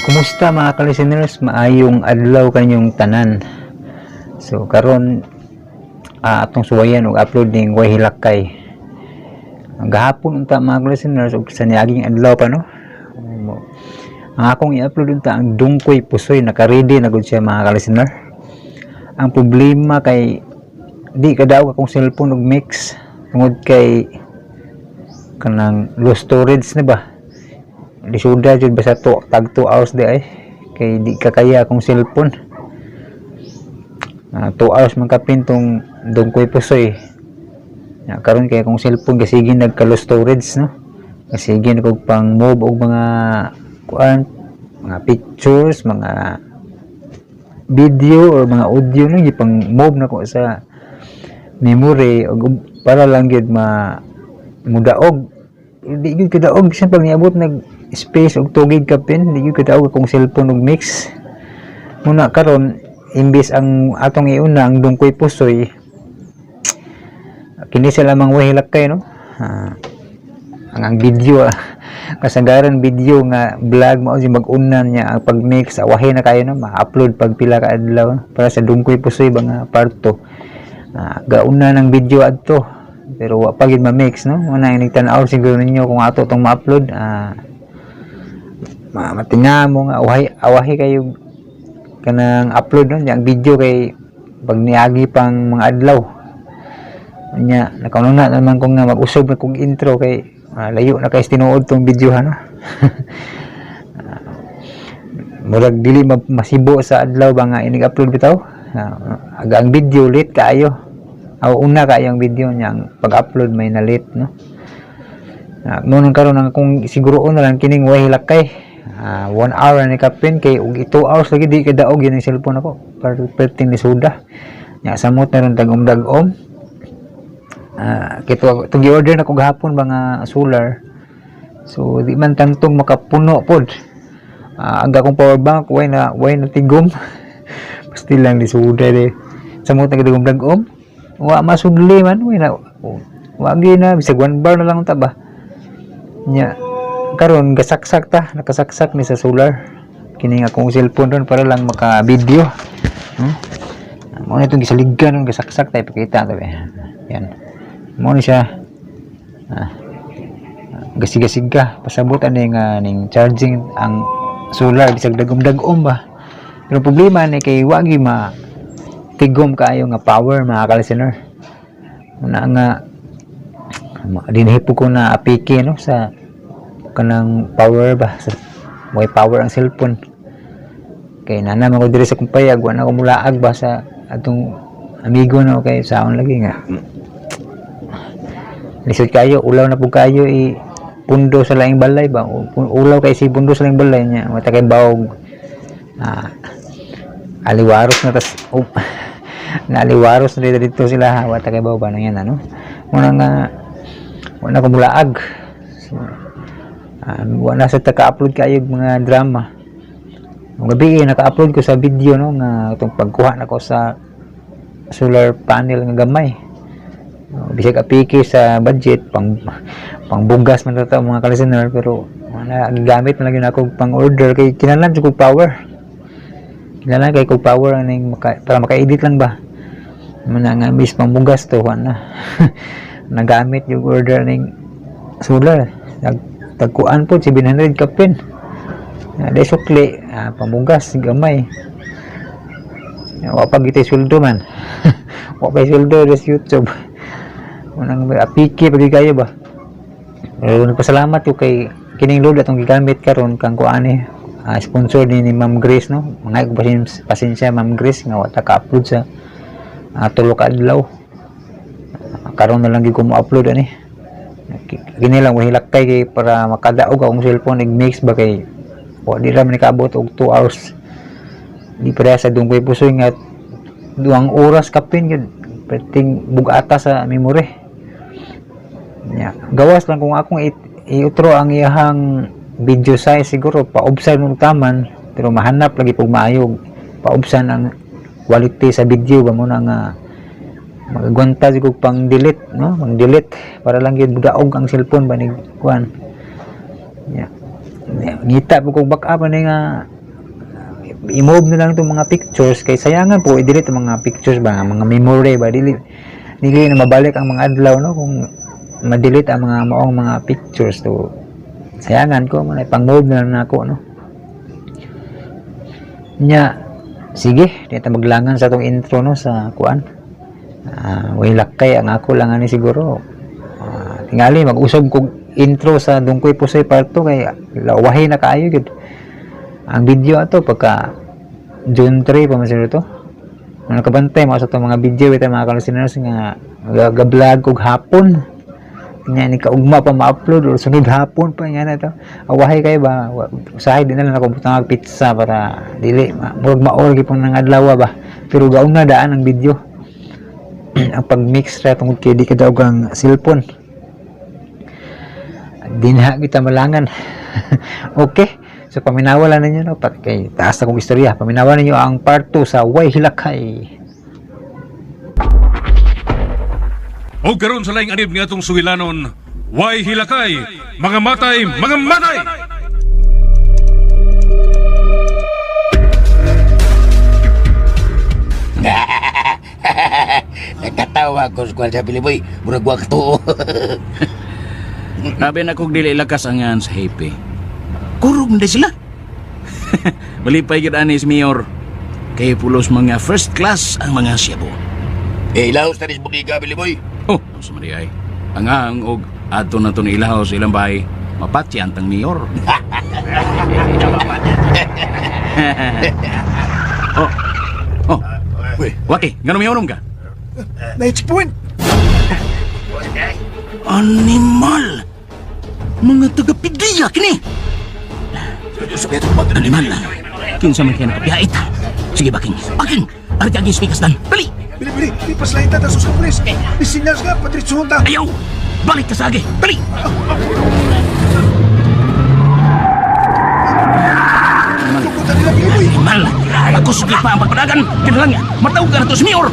Kumusta, mga ka-listeners? Maayong adlaw kaninyong tanan. So karon atong suwayan og upload ning Way Hilakay. Ang gahapon unta, mga ka-listeners, ug sa niaging adlaw pa, no. Ang akong i-upload unta ang Dungkoy Pusoy, naka-ready na gud siya, mga ka-listener. Ang problema kay di kadaog akong cellphone og mix tungod kay kanang low storage na ba, lisuda jud ba sa to, tag 2 hours di ay kay di ka kaya akong cellphone. 2 hours man kapin tong Dungkoy Pusoy. Ya, karon kay akong cellphone kasi nagka low storage, no, kasi kog pang move og mga kuan, mga pictures, mga video or mga audio, no, pang move na ko sa memory og para lang gyud ma mudaog. Di gyud kadaog bisan pag niabot nag space og 2 gig kapin, di gyud kadaog akong cellphone og mix muna. Karon, imbis ang atong iuna ang Dungkoy Pusoy, kini sila lamang Way Hilakay, no. Ang video, kasagaran video nga vlog mao si mag-una niya ang pag-mix, awahi na kayo, no, ma-upload pag pila ka adlaw, no? Para sa Dungkoy Pusoy ba nga part 2, gauna ng video adto pero wa pa gid ma-mix, no. Muna inig tan-aw siguro ninyo kung ato tong ma-upload, matinga mo nga awahi awahi kayo kanang upload, no, ang video kay pag niagi pang mga adlaw nya. Nakauna naman ko nga mag-usob na kog intro kay layo na kay tinuod tong video ha, no. Murag dili masibo sa adlaw ba nga inig upload bitaw. Aga ang video late kaayo. Aw, una kaayo ang video niya, ang pag-upload may na late, no. Mo nang karon ang kung siguro na lang kining Way Hilakay. 1 hour na ni kapin kay og 2 hours lagi di kadaog yun ang cellphone ako para perting ni suda. Nya samot na ron tagum-dag-om. Kito itong gi-order na ko gahapon ba nga solar. So di man tantong makapuno pod. Ang akong power bank way na tigom. Pasti lang di suda di. Samot na gid dag-om. Wa masudli man way na wa gyud na bisag 1 bar na lang unta ba. Nya karon gasaksak ta, nakasaksak ni sa solar kini nga akong cellphone ron para lang maka-video. Mo na itong gisaligan ron, gasaksak tayo, pakita tayo. Yan. Mo ni siya. Gasigasig ka pasabot ani nga ning charging ang solar bisag dagom-dagom ba. Pero problema ni kay wagi ma tigom kaayo nga power, mga ka-listener. Una nga dinhi po ko na apiki, no, sa kanang power ba, sa may power ang cellphone kay nana man ko diri sa kumpayag, wa na ko mulaag ba sa atong amigo, no, kay saon lagi nga lisod kayo, ulaw na pud kayo i pundo sa laing balay ba. Ulaw kay si pundo sa laing balay niya mata kay bawog, aliwaros na tas oh, naaliwaros na dito, dito sila ha, wata kay bawog ba nang yan ano muna nga wa na ko mulaag. So, wa na sa taka-upload kayo mga drama. Nung gabi eh, naka-upload ko sa video, no, nga itong pagkuha na ko sa solar panel nga gamay. Bisag apiki sa budget pang pangbugas man to, mga ka-listener, pero wala gigamit man lagi nako pang order kay kinahanglan jud kog power. Kinahanglan kay kog power aning maka, para maka-edit lang ba. Muna nga miss pangbugas to wa na. Nagamit yung order ning solar. Nag tagkuan po 700 kapin. Dai sukli, pambugas gamay. Wa pa gitay sweldo man. Wa pa sweldo sa YouTube. Unang apiki pag kayo ba. Pero nagpasalamat ko kay kining load atong gigamit karon kang kuan sponsor ni Ma'am Grace, no. Mga ko pasensya, pasensya Ma'am Grace nga wa ta ka-upload sa tulo ka adlaw. Karon na lang gyud ko mo-upload ani. Kini lang Way Hilakay kay para makadaog akong cellphone mix ba kay wa di ra man nikaabot og 2 hours. Di pareha sa Dungkoy Pusoy nga 2 oras kapin yun perting bugata sa memory. Nya, gawas lang kung akong iutro ang iyahang video size, siguro paubsan mo taman, pero mahanap lagi pug maayo paubsan ang quality sa video ba. Mo na nga magagwanta jud kog pang delete, no, pang delete para lang gyud budaog ang cellphone ba ni kuan. Nya, ngita po kog backup ani nga I-move na lang itong mga pictures kay sayangan po i-delete ang mga pictures ba, ang mga memory ba, dili dili na mabalik ang mga adlaw, no, kung ma-delete ang mga maong mga pictures. To sayangan ko mo na ipang-move na lang nako, no. Nya sige, di ta maglangan sa atong intro, no, sa kuan. Way lakay ang ako lang ani siguro. Tingali mag-usab kog intro sa Dungkoy Pusoy part 2 kay lawahi na kaayo gid. Ang video ato pagka June 3 pa man siguro to. Mga nakabantay mo sa itong mga video ito, mga kalusiners, nga ga-vlog kog hapon. Nya ni kaugma pa ma-upload or sunod hapon pa nga na to. Awahi kayo ba? Usahay di na lang ako butang og pizza para dili murag maor gyud nang adlaw ba. Pero gauna daan ang video. Ang pag-mix ra tungod kay di ka daog ang cellphone. Dinha kita malangan. Okay. So paminawa lang ninyo, no, pat kay taas na kong istorya. Paminawa ninyo ang part 2 sa Way Hilakay. O karon sa laing anib nga atong sugilanon, way hilakay, mga matay, mga matay! Nagkatawa ko sa kwan sa Piliboy. Murag wa katuo. Labi na kog dili lakas ang yan sa hepe. Kurog na sila. Malipay gid ani si Mayor. Kay pulos mga first class ang mga siyabo. Eh, ilaos na rin sa bukiga, Piliboy. Oh, sa Maria ay. Ang ang og adto na to ni ilaw sa ilang bahay. Mapatyan tang mayor. Oh. Oh. Uy. Waki, ngano mayorom ka? Na-checkpoint! Animal! Mga taga-pidiya kini! Animal! Kinsa man kaya nakapiyait? Sige, baking. Baking! Arti ang speakers dan. Dali! Bili, bili! Di paslain ta sus ka pulis! Di sinyas nga, patritsuhon ta! Ayaw! Balik ka sa agi! Dali! Tukutan nila, Piliboy! Animal! Magkusugli pa ang pagpadagan! Kinalang matawag ka na to si Mayor!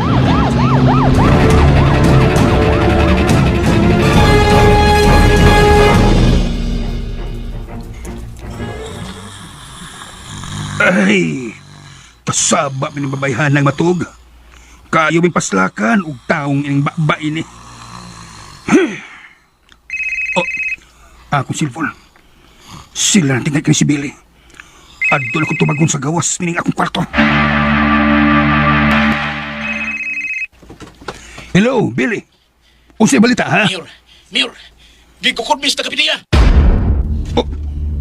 Ay, pasaba mi ng babayhan ng matug. Kayo mi paslakan og taong ining baba ini. Oh, akong cellphone. Sila na tingay kini si Billy. Adto na kong tubagon sa gawas nining akong kwarto. Hello, Billy. Unsay balita ha? Mayor! Mayor! Gikukod mis taga-pidiya! Oh,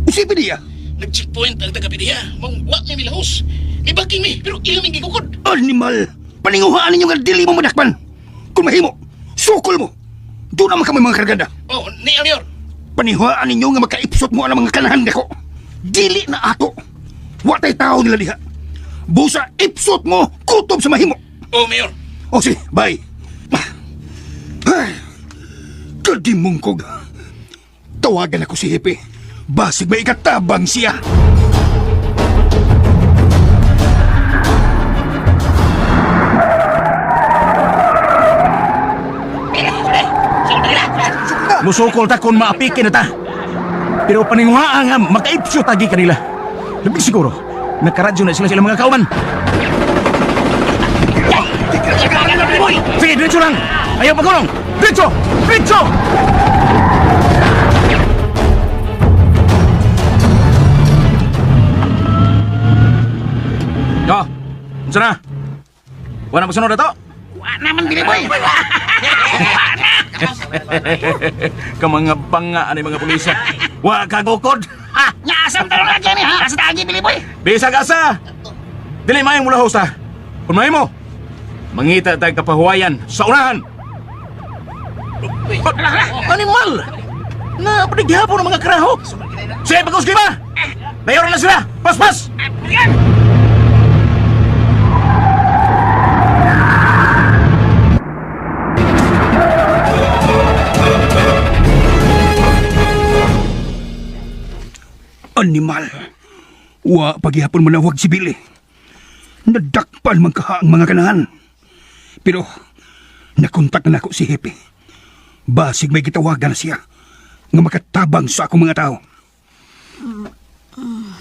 unsay balita? Nag-checkpoint ang taga-pidiya. Mong wa mi milahos. May baking mi, pero ilang ming gikukod. Animal! Paninguhaan ninyo nga dili mo madakpan! Kung mahimo, sukol mo! Doon naman kami mga kargada. Oh, ni Mayor! Panihuaan ninyo nga makaipsot mo ang mga kanahan nako. Dili na ato. Watay tao nila diha. Busa ipsot mo, kutob sa mahimo. Oh, Mayor! O sige, bye. Ay, kadimungkog. Tawagan ako si Hepe. Basig may ikatabang siya. Musukol ta kung maapiki na ta. Pero paninguhaan nga makaipsyo tagi kanila. Labing siguro, nakaradyo na sila sa ilang mga kauban. Sige, diretso lang! Ayaw pagulong! Diretso! Diretso! Oh, unsa na? Wala mo sunod na to? Wa naman, Piliboy. Kamanga banga ani mga pulisya. Wa kagukod. Ha, nya asam talong lagi ni ha. Asa tagi, Piliboy. Bisag asa. Dili maayong mula hosta. Kung mahimo, mangita tag kapahuwayan sa unahan. Animal! Na panighapon ang mga kraho. Sige, pagkus ba? Mayor na sila! Paspas! Animal. Wa paghihapon mo nawag si Billy. Nadakpan man kaha ang mga kanahan. Pero nakontak na nako si Hepe. Basig may gitawagan na siya nga makatabang sa akong mga tao.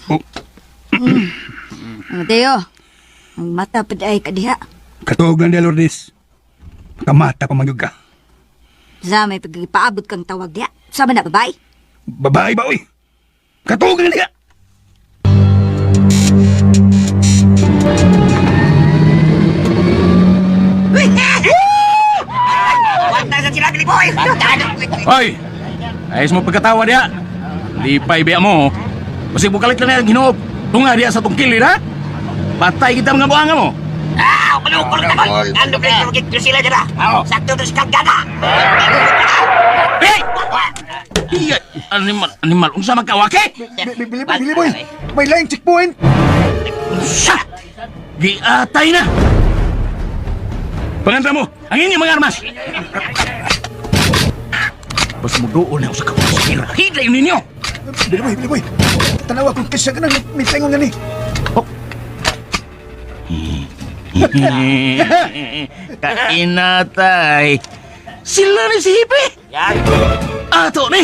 Oh. Mateo, ang mata pa ay kadiha. Katuog lang diha, Lourdes. Makamata pa man gyud ka. Sa may pagpaabot kang tawag diha. Sama na, babae. Babae ba, oy? Katuog lang diha! Hoy! Ayos mo pagkatawa diha. Lipay biya mo. Basig bukalit lang na ginoob. Tunga diha sa tungkil ha? Patay kita mga buanga mo. Hey! Iya, animal, animal. Unsa magkawaki? Billy Boy, Billy Boy. May laing checkpoint. Unsa? Giatay na! Pangandra mo, ang inyong mga armas! Basta mo doon na ako sa kapasira. Hidlay ninyo! Billy Boy, Billy Boy. Tanawa kung kisya ka nang may tingon nga ni. Kainatay. Sila ni si Hipe. Ato ni.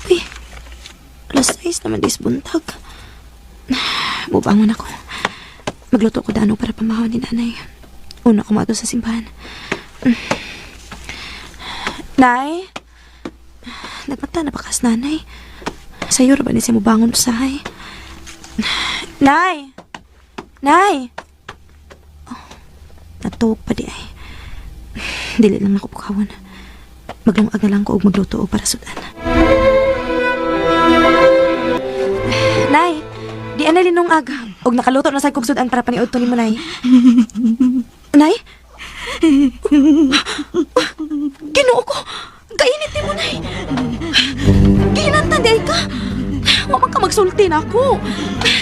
Uy, alas 6 naman dis buntag. Bubangon ako. Magluto ko dano para pamahaw ni nanay. Una ko mato sa simbahan. Nay? Nagmata na bakas nanay. Sayo ra ba ni siya mubangon usahay? Nay! Nay! Oh, natuog pa di ay. Dili lang ako pukawon. Maglungag na lang ko og magluto og para sudan. Nay, di ana linungag. Og nakaluto na sa kog sudan para paniudto nimo, Nay. Nay? Ginoo ko. Kainit nimo, Nay. Gihinantan di ay ka. Wa man ka magsulti na ako.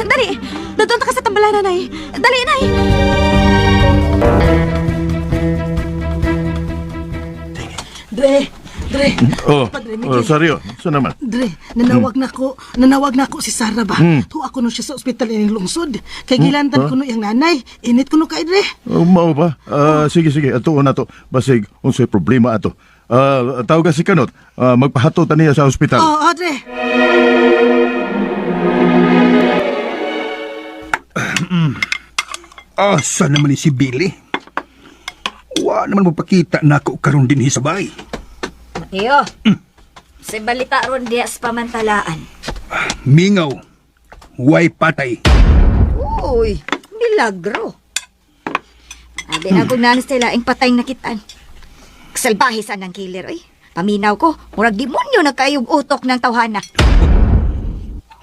Dali, dadon ta ka sa tambalana, Nay. Dali, Nay. Dre, Dre. Oh, Padre oh, Miguel. Rosario, saan naman? Dre, nanawag na ako si Sarah ba? Tuwa ko no siya sa ospital ining lungsod. Kay gilantan ko no iyang nanay. Init ko no kay Dre. Oh, mao ba? Ah, sige, sige, ato na to. Basig, unsay problema ato. Ah, tawag ka si Kanot. Ah, magpahato ta niya sa ospital. Oo, oh, Dre. Asa naman ni si Billy? Wa naman magpakita na ako karon din sa balay. Mateo, sa balita ron diha sa pamantalaan. Mingaw. Way patay. Uy, milagro. Abi na kung nanas sila ang patay nakitaan. Kasalbahe sa ng killer, oy. Paminaw ko, murag demonyo na kayog utok ng tawhana.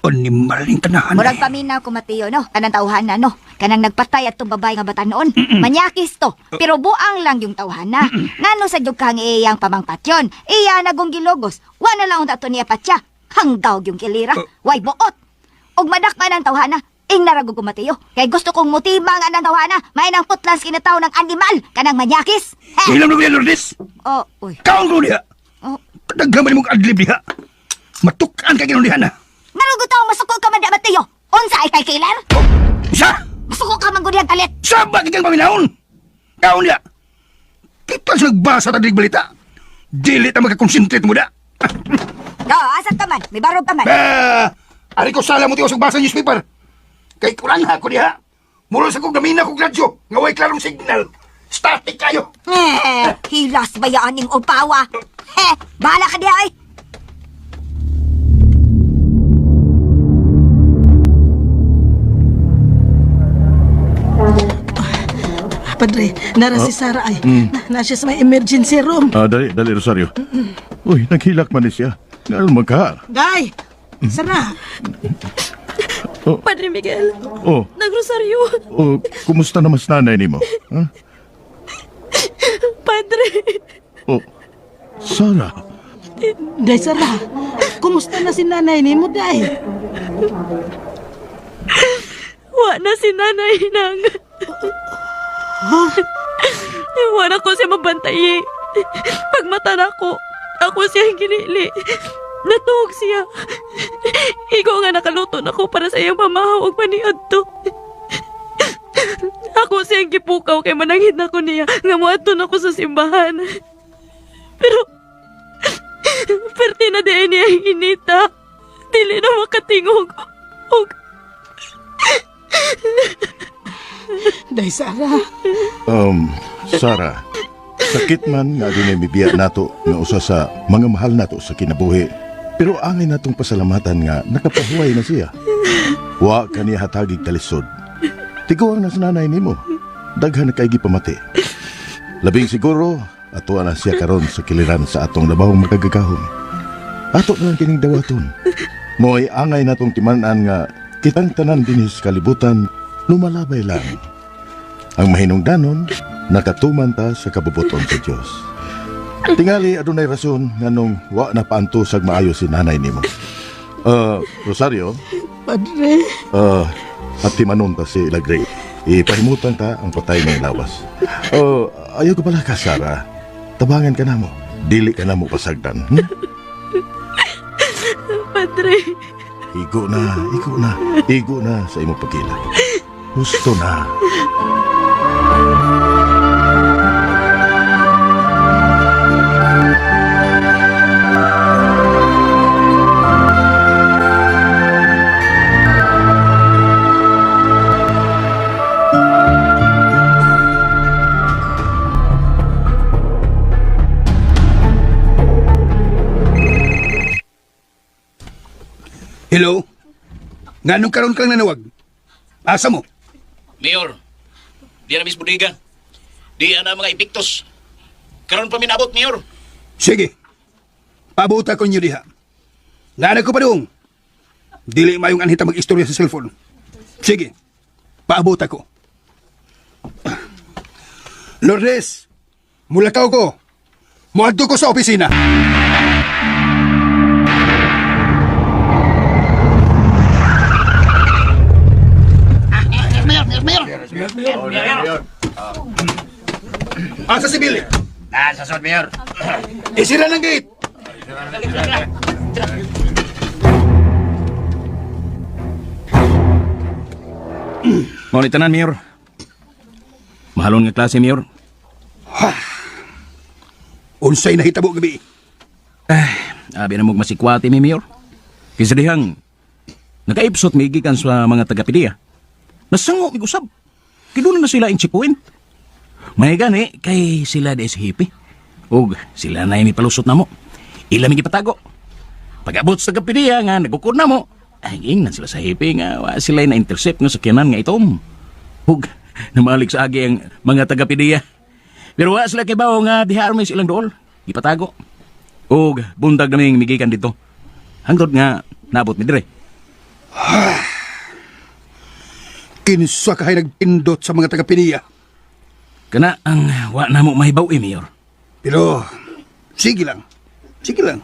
Animal yung tanahan. Murag paminaw ko, Mateo, no? Kanang tawhana, no? Kanang nagpatay at babae nga bata noon. Manyakis to, pero buang lang yung tawhana. Ngano sa jug kang iyang pamangpatyon? Iya nagong gilogos. Wa na lang unta to niya patya. Hanggaw yung kilira. Way buot. Og madakpan ang tawhana. Ing naragog ko, Mateo. Kay gusto kong mutimang anang tawhana. May nang putlas kinataw ng animal. Kanang manyakis. He! Ilam na ba yan, Lourdes? Oh, uy. Kaon ko niya. Oh. Kadaghaman mong adlib diha. Matukaan ka ginon diha na. Narugo taong masuko ka man di, Mateo. Unsa ay kay killer? Sa! Masuko ka man gud diyang kalit. Sa bakit kang paminahon? Kaon niya. Kita sa nagbasa ta dig balita. Dili ta makakonsentrate mo da. Oh, asa ka man? May barog ka man. Ah, ari ko sala mo tiyo sa basa newspaper. Kay kurang ko diha. Muro sa kong gamina kong radyo. Nga way klarong signal. Static kayo. Eh, hilas bayaaning upawa. Eh, bahala ka diha ay. Padre, nara si Sarah ay. Na, na siya sa may emergency room. Ah, dali, dali, Rosario. Uy, naghilak man ni siya. Ngayon magka. Day, Sarah. Padre Miguel, Oh, nagrosaryo. oh, kumusta naman sa nanay nimo? Ha? Padre. Oh, Sarah. Day, Sarah. Kumusta na si nanay nimo, Day? Wa na si nanay nang. Wa na ko siya mabantay. Pagmata na ko, ako siya ang ginili. Natuog siya. Ikaw nga nakaluto na ko para sa iyang pamahaw og paniadto. Ako siyang gipukaw kay mananghid na ko niya nga moadto na ko sa simbahan. Pero perti na di niya ang inita. Dili na makatingog. Og Day, Sarah. Sara, sakit man nga adunay mibiya nato nga usa sa mga mahal nato sa kinabuhi. Pero angay natong pasalamatan nga nakapahuway na siya. Wa kaniya hatagig kalisod. Tiguang na sa nanay nimo. Daghan na kay gipamati. Labing siguro ato na siya karon sa kiliran sa atong labawng makagagahom. Ato na lang kining dawaton. Mo'y angay natong timan-an nga kitang tanan dinhi sa kalibutan lumalabay lang. Ang mahinungdanon, nakatuman ta sa kabubuton sa Dios. Tingali adunay rason nganong wa na paanto sag maayo si nanay nimo. Rosario, Padre. At timanon ta si Lagre. Ipahimutan ta ang patay ng lawas. Ayaw ko pala ka, Sara. Tabangan ka na mo. Dili ka na mo pasagdan. Padre, Igo na, igo na, igo na sa imong pagkilak. Gusto na. Hello? Nganong karon kang nanawag? Asa mo? Mayor, di na mismo diga. Di na mga epektos. Karon pa minabot, Mayor. Sige. Pabuta ko ninyo diha. Nanag ko pa doong. Dili mayong anhita mag-istorya sa cellphone. Sige. Paabot ako. Lourdes, mulakaw ko. Muadto ko sa opisina. Mayor, Mayor, Mayor. Asa si Billy? Nasa sod, Mayor. Isira ng gate. Mao ni tanan, Mayor. Mahalon nga klase, Mayor. Unsay nahitabo gabi. Abi na mong masikwati mi, Mayor. Kaysa dihang, nakaipsot mi gikan sa mga taga-pidiya. Nasango mi usab. Kiduna na sila in checkpoint. May gani kay sila di sa hippie. Ug sila na mi palusot na mo. Ila mi gipatago. Pag-abot sa taga-pidiya nga nagukod na mo. Ay, ingnan sila sa hippie nga wa sila na intercept nga sakyanan nga itom. Ug namalik sa agi ang mga taga-pidiya. Pero wa sila kibaw nga diha armes ilang dool. Gipatago. Og buntag naming migikan dito. Hangtod nga naabot mi dire. Kinsa kahay nagpindot sa mga taga-Pinia. Kana ang wa namo mahibaw eh, Mayor. Pero, sige lang. Sige lang.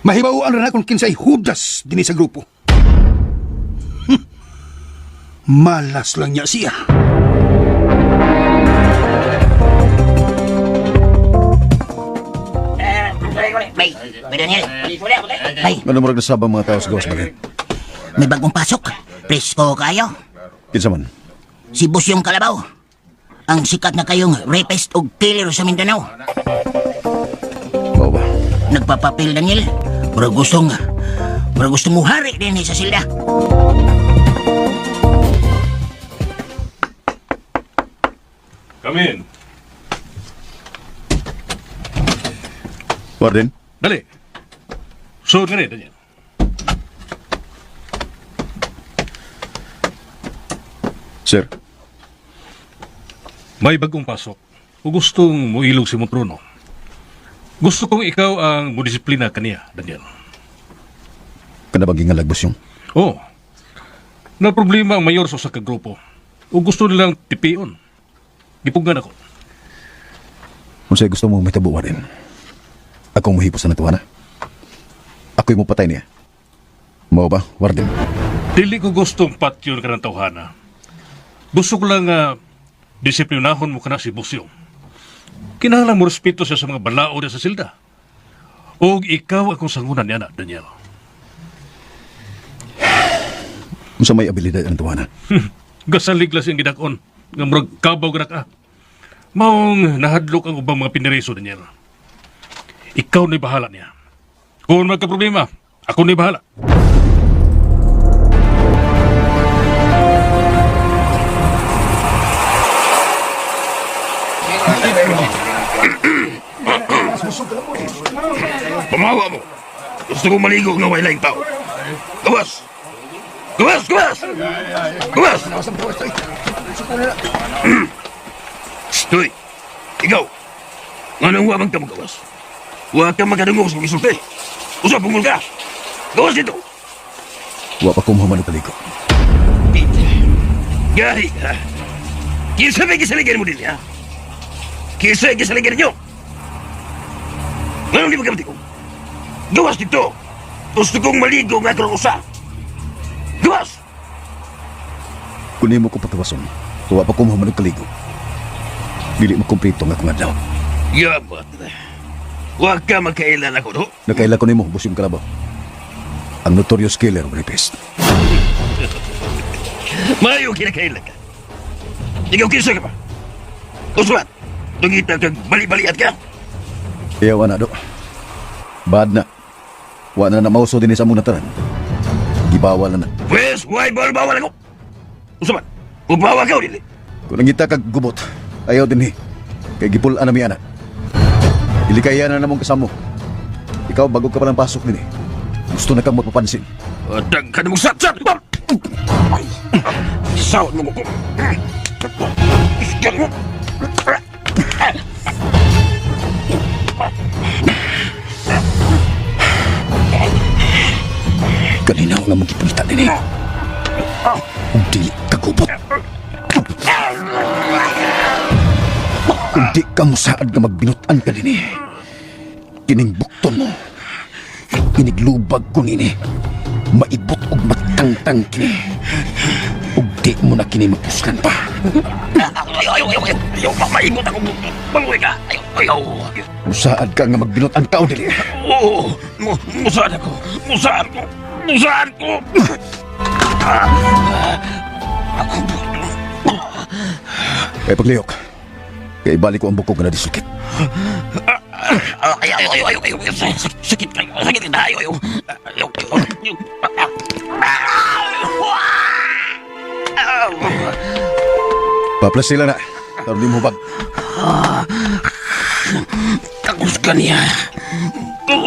Mahibawaan ra na kung kinsay hudas dinhi sa grupo. Malas lang niya siya. Bay, Bay Daniel. Bay, Ano murag nasaba mga tao sa gawas bagay? may bagong pasok. Presko kayo. Kinsa man? Si Busyong Kalabaw. Ang sikat na kayong rapist o killer sa Mindanao. Mao ba? Nagpapapil, Daniel. Murag gustong, murag gustong muhari din sa silda. Come in. Warden, Dali. Suod nga ni, Daniel. Sir. May bagong pasok. O gustong muilog si Montrono. Gusto kong ikaw ang mudisiplina kaniya, Daniel. Kana bang gingalagos yung? Oo. Na problema ang mayor sa usa ka grupo. O gusto nilang tipion. Gipugan ako. Unsay gusto mo mahitabo, Warden? Akong muhipos sa natuwa na. Ako'y mupatay niya. Mao ba, Warden? Dili ko gustong patyon ka ng tawhana. Gusto ko lang disiplinahon mo ka na si Busyong. Kinahanglan mo respeto siya sa mga balao niya sa silda. Og ikaw akong sangunan niya na, Daniel. Unsa may abilidad ang tuwana? Gasalig lang siyang gidakon. Nga murag kabaw ka ka. Maong nahadlok ang ubang mga piniriso, Daniel. Ikaw na'y bahala niya. Kung magka-problema, ako na'y bahala. Pamawa mo. Gusto ko maligo nga way laing tao. Gawas! Gawas! Gawas! Gawas! Stoy! Ikaw! Nga nang wamang ka magawas? Huwag kang magkadungog sa mga isulti. Usa pungol ka! Gawas dito! Wa pa ko muhaman og kaliko. Gahi ka! Kinsa may gisaligan mo din, ha? Kinsa gisaligan ninyo? Ngano di ba ka matigong? Gawas dito! Gusto kong maligo nga karong usa. Gawas! Kun nimo ko patawason, wa pa ko muhaman og kaligo. Dili mo kumpleto ang akong adlaw. Yabat. Huwag ka magkailan ako, no? Nakaila ko nimo, busyong kalabaw. Ang notorious killer of rapist. Mayo kinakailan ka. Ikaw kinsa ka pa? Uswat, tungita kag bali-baliat ka. Iyaw ana do. Bad na. Wa na na mauso din sa among nataran. Gibawal na na. Pwes, why bawal-bawal ako? Uswat, ubawa ka o dili? Kung nangita kag gubot, ayaw din ni. Kay gipul-an na mi ana. Ilikaya na namong kasamo. Ikaw bago ka palang pasok din eh. Gusto na kang magpapansin. Daghan mong satsat! Sawat mo ko. Isgan mo. Kanina nga mong gipangita din eh. Ug dili ka gubot. Kung di ka musaad nga magbinutan ka din eh. Kining bukton mo. Iniglubag ko nini. Maibot og matangtang kini. Ug di mo na kini mapuslan pa. Ayaw, ayaw, ayaw, ayaw, maibot ako. Bangoy ka. Ayaw, ayaw. Musaad ka nga magbinutan ka o dili. Oo, musaan ako. Musaan ko. Musaan ko. Ako bukton. Kay paglihok. Kay ibalik ko ang bukog nga nadislukit. Ay, ayaw, ayaw, ayaw, ayaw. Sakit kayo. Sakit na. Ayaw, ayaw. Ayaw, ayaw. Paplas sila na. Karon di mo hubag. Takos ka niya.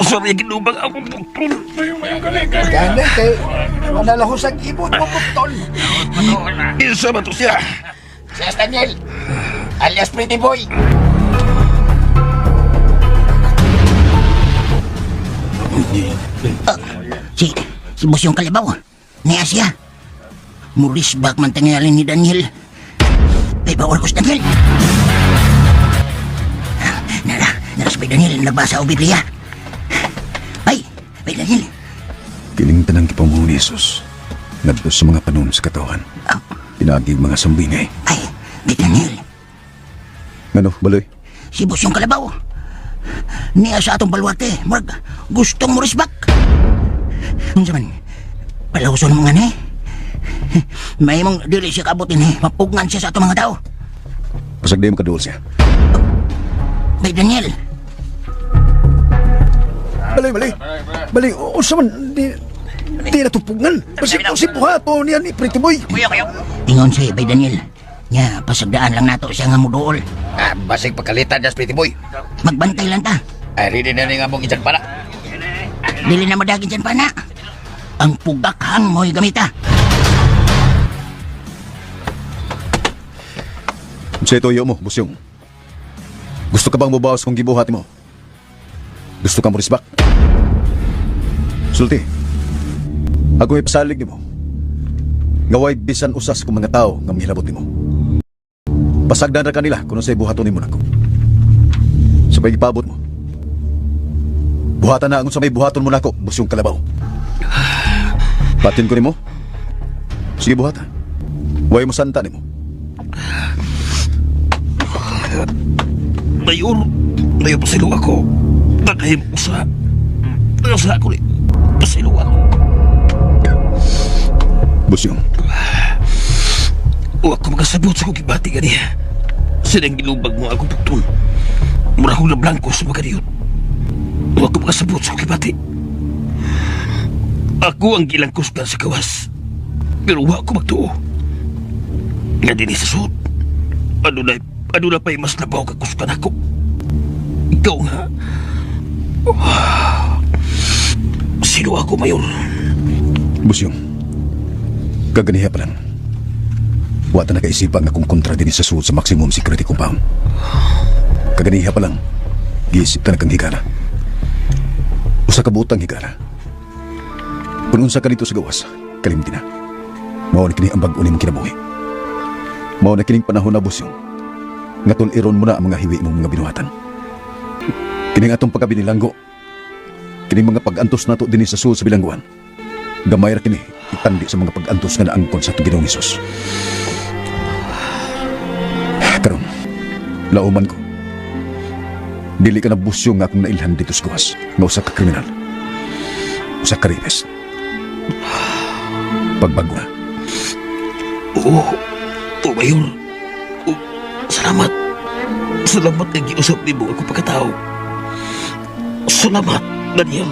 Sa may ginubang akong bukton. Gani kay manalahusag ibon mo bukton. Isa ba to siya? Si Daniel, alias Pretty Boy. Si Busyong Kalabaw. Niya siya. Muris bak man tangyalin ni Daniel. Ay, bawal ko si Daniel. Nara, nara si Daniel, nagbasa o Biblia. Ay, Bay Daniel. Kining tanang gipamuho ni Jesus ngadto sa mga panon sa katawan. Pinaagi mga sambingay. Ay, Bay Daniel. Ngano, baloy? Si Busyong Kalabaw. Niya sa atong baluarte, murag gustong muris bak. Unsa man, palawson mo nga ni. May mong dili siya kabutin eh. Mapugngan siya sa atong mga tao. Pasag di mo kaduol siya. Bay Daniel. Baloy, baloy. Baloy, unsa man di di natupugngan. Basig si buhato niya ni Pretty Boy. Ingon siya, Bay Daniel. Nya, pasagdaan lang nato siya nga muduol. Ah, basig pagkalitan das Pretty Boy. Magbantay lang ta. Ay, ready na ni nga mong ijan para. Dili na madagin dyan pa na. Ang pugakhang mo'y gamita. Unsa ituyo mo, Busyong? Gusto ka bang mubawas kung gibuhat mo? Gusto ka mo risbak? Sulti. Ako ipasalig nimo. Ngaway bisan usas kung mga tao nga mihilabot nimo. Pasagdan ra kanila kung unsay buhaton nimo nako. Sa may gipabot mo. Buhatan na ang sa may buhaton mo nako, Busyong Kalabaw. Patin ko nimo. Sige buhata. Way mo santa nimo. Mayor, mayor pasilo ako. Nakahimo ko sa. Sa ako ni. Pasilo ako. Busyong, Wa ko makasabot sa akong gibati ganiya. Sinang gilubag mo ako pugtol. Mura akong nablangko sa maganiyot. Wa ko makasabot sa akong gibati. Ako ang gilangkos na sa gawas. Pero wa ko magtuo. Nga dinhi sa suot. Ano na pa'y mas labaw kakuskan ako. Ikaw nga. Sino ako, Mayor? Busyong. Kaganiha pa lang. Wa ta nakaisipan nga kung kontra din sa suod sa maximum security compound. Kaganiha pa lang, giisip ta na kang higala. Usa ka buotang higala. Kung unsa ka dito sa gawas, kalimti na. Mao na kini ang bag-o nimong kinabuhi. Mao na kining panahon na, Busyong. Nga tul-iron mo na ang mga hiwi mong mga binuhatan. Kining atong pagkabinilanggo, kining mga pag-antos nato dinhi sa suod sa bilangguan. Gamay ra kini itandi sa mga pag-antos nga naangkon sa atong Ginoong Hesus. Karon, lauman ko. Dili ka na busyong nga akong nailhan dito sa gawas nga usa ka kriminal. Usa ka rapist. Pagbago na. Oo, oo, Mayor. Oo, salamat. Salamat nga giusap nimo ako pagkatao. Salamat, Daniel.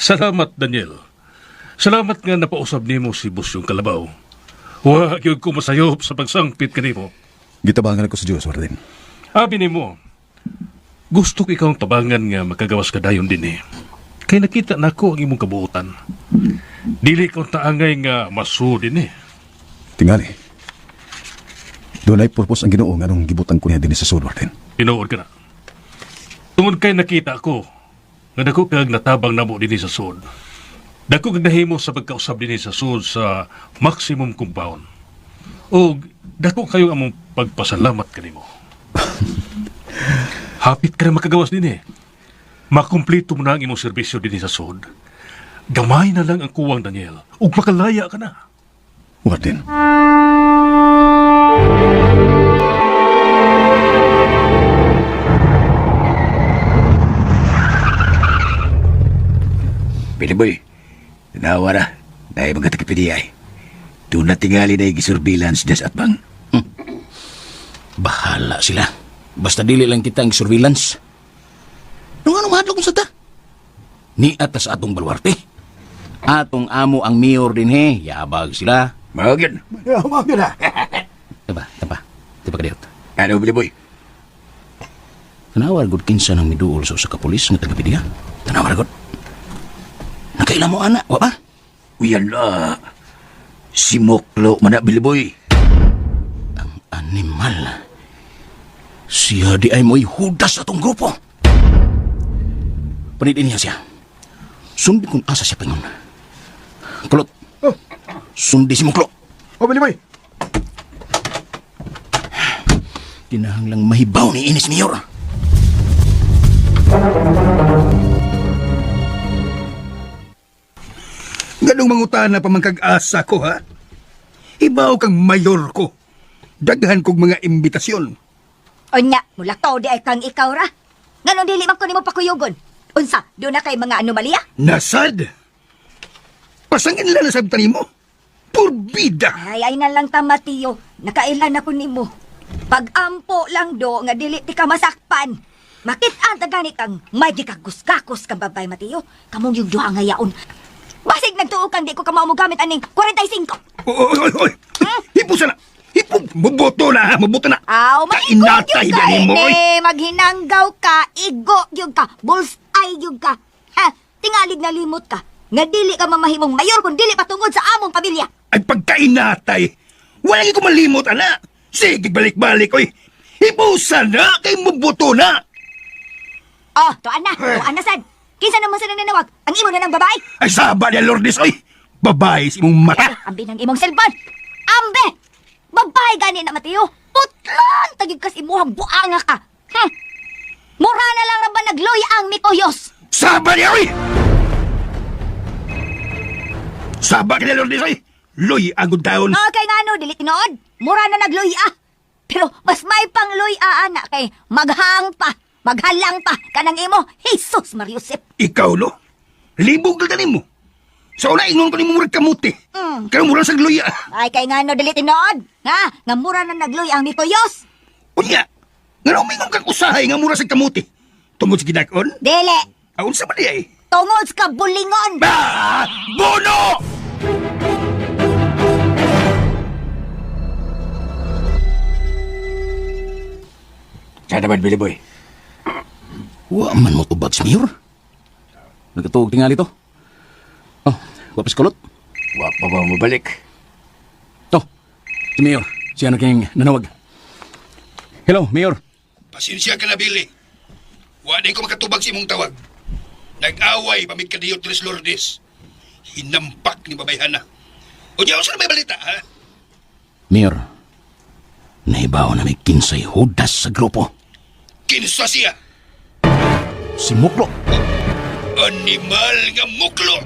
Salamat, Daniel. Salamat nga napausab nimo si Busyong Kalabaw. Wa gyud ko masayop sa pagsangpit kanimo. Gitabangan ako sa Dios, Warden. Abi nimo, gusto ko ikaw ang tabangan nga makagawas ka dayon din eh. Kay nakita nako ang imong kabuotan. Dili ka taangay nga maso din eh. Tingali. Doon ay purpose ang Ginoo nga nung gibutang ko niya dinhi sa sud, Warden. Tinuod ka na. Tungod kay nakita ko nga dako kag natabang namo dinhi sa sud. Dako kag nahimo sa pagkausab dinhi sa sud sa maximum compound. O dako kayo among pagpasalamat kanimo. Hapit ka na makagawas dinhi. Makumplito mo na ang imong serbisyo dinhi sa sud. Gamay na lang ang kuwang, Daniel, ug makalaya ka na. Warden. Piliboy, tanawa na. Dahil mga takipidiya eh. Doon na tingali na gisurveillance des at bang. Bahala sila. Basta dili lang kita ang surveillance. Nung anong hadlok sa ta? Ni atas atong baluarte. Atong amo ang mayor din he. Yabag sila. Mao gyud. Mao gyud ah. Taba, taba. Taba kadiyot. Ano, Piliboy? Tanawar gud kinsa nang miduol sa usa ka pulis nga taga-Pidiya. Tanawar gud. Nakaila mo ana, wa ba? Uyan na. Si Moklo man na, Piliboy. Ang animal. Siya di ay mo'y hudas atong grupo. Panidin niya siya. Sundi kung asa siya pingon. Kulot. Sundi si Muklo. Oh, Piliboy! Kinahanglang mahibaw ni Ines Mayor. Ganong mangutana pa man kag-asa ko, ha? Ibaw kang mayor ko. Daghan kog mga imbitasyon. Unya, mulakaw di ay kang ikaw ra. Nganong dili man ko nimo pakuyugon? Unsa, do na kay mga anomalya? Nasad! Pasangin lang na sabtan nimo. Purbida! Ay, ay na lang ta, Mateo. Nakailan ako nimo. Pag-ampo lang do, nga dili ti ka masakpan. Makit-an ta gani kang may gikagus-kakos kang babay, Mateo. Kamong yung duha nga yaon. Basig nagtuo kang di ko kamao mo gamit aning 45. Oy, oy, oy! Hipusa na! Hipu! Mabuto na, ha? Mabuto na! Aw, maigo Kainatay gyud ka ba nimo, oy? ini. Maghinanggaw ka, igo gyud ka, bullseye gyud ka. Ha, tingalig na limot ka. Nga dili ka mamahimong mayor kung dili patungod sa among pamilya. Ay pagkainatay! Wala ko malimot, ana! Sige, balik-balik, oy! Hipusa na! Kay mabuto na! Oh, tuan na, tuan na sad. Kinsa naman sa nananawag? Ang imo na ng babae. Ay, saba niya, Lourdes, oy! Babae sa imong mata! Ambi ng imong cellphone. Ambe! Babae gani na Mateo. Putlon tagig kas imuhang buanga ka. Mura na lang ra ba nagluy ang mikoyos. Saba niya, oy! Saba niya, Lourdes, oy! Luy, agod taon! Okay nga no, dili tinuod. Mura na nagluy ah. Pero mas may pangluy-a ana kay maghang pa, maghalang pa kanang imo. Jesus Mariusep. Ikaw, no? Libog na nimo. Sa una, ingon ko nimo murag kamuti. Kaya mura sa luya. Ay kay ngano dili tinuod, ha? Nga mura na nagluy ang mituyos. Unya, nga umingon kang usahay nga mura sa kamuti. Tungod sa gidakon? Dili, Aun sa ba di ay? tungod sa kabulingon. Ah! Bono! Sa naman, Billy Boy. Wa man mo tubag si Mayor. Nagkatuog tingali to. Oh, wa pa si kulot. Wa pa ba mabalik? To, si Mayor. Siya na kayong nanawag. Hello, Mayor. Pasensya ka na, Billy. Wa di ko makatubag sa imong tawag. Nag-away pamig ka diyo Tres Lourdes. Hinampak ni babayhana. Unya, unsa na may balita, ha? Mayor, nahibaw na may kinsay hudas sa grupo. Kinsa siya? Si Muklo. Animal nga muklo!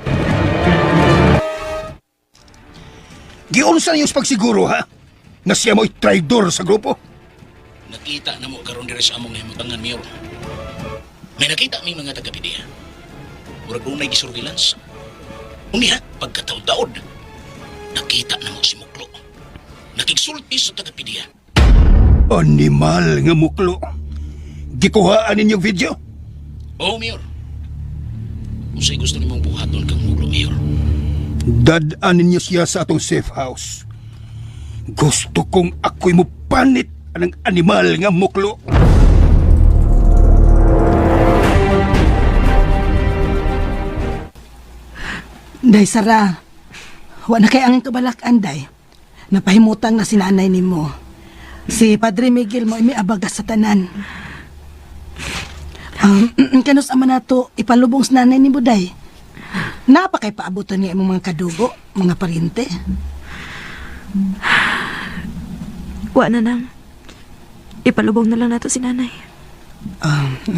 Giunsa niyo sa pagsiguro, ha? Na siya mo'y traidor sa grupo? Nakita na mo karon diri sa among nahimutangan, Mayor. May nakita mi mga taga-PDEA. Murag unay gisurveillance. Unya, pagkataod-taod, nakita na mo si Muklo. Nakigsulti sa taga-PDEA. Animal nga muklo. Gikuhaan ninyong video? Oo, Mayor. Unsay gusto nimong buhaton kang Muklo, Mayor? Dadaan ninyo siya sa atong safe house. Gusto kong ako'y mupanit anang animal nga muklo. Day, Sara. Wa na kay ang kabalakan, Day. Napahimutang na si nanay nimo. Si Padre Miguel mo imiabaga sa tanan. Kanus ama nato ipalubong sa nanay nimo, Day. Napa kay paabutan nga imong mga kadugo, mga parente. Wa na nang. Ipalubong na lang nato si nanay.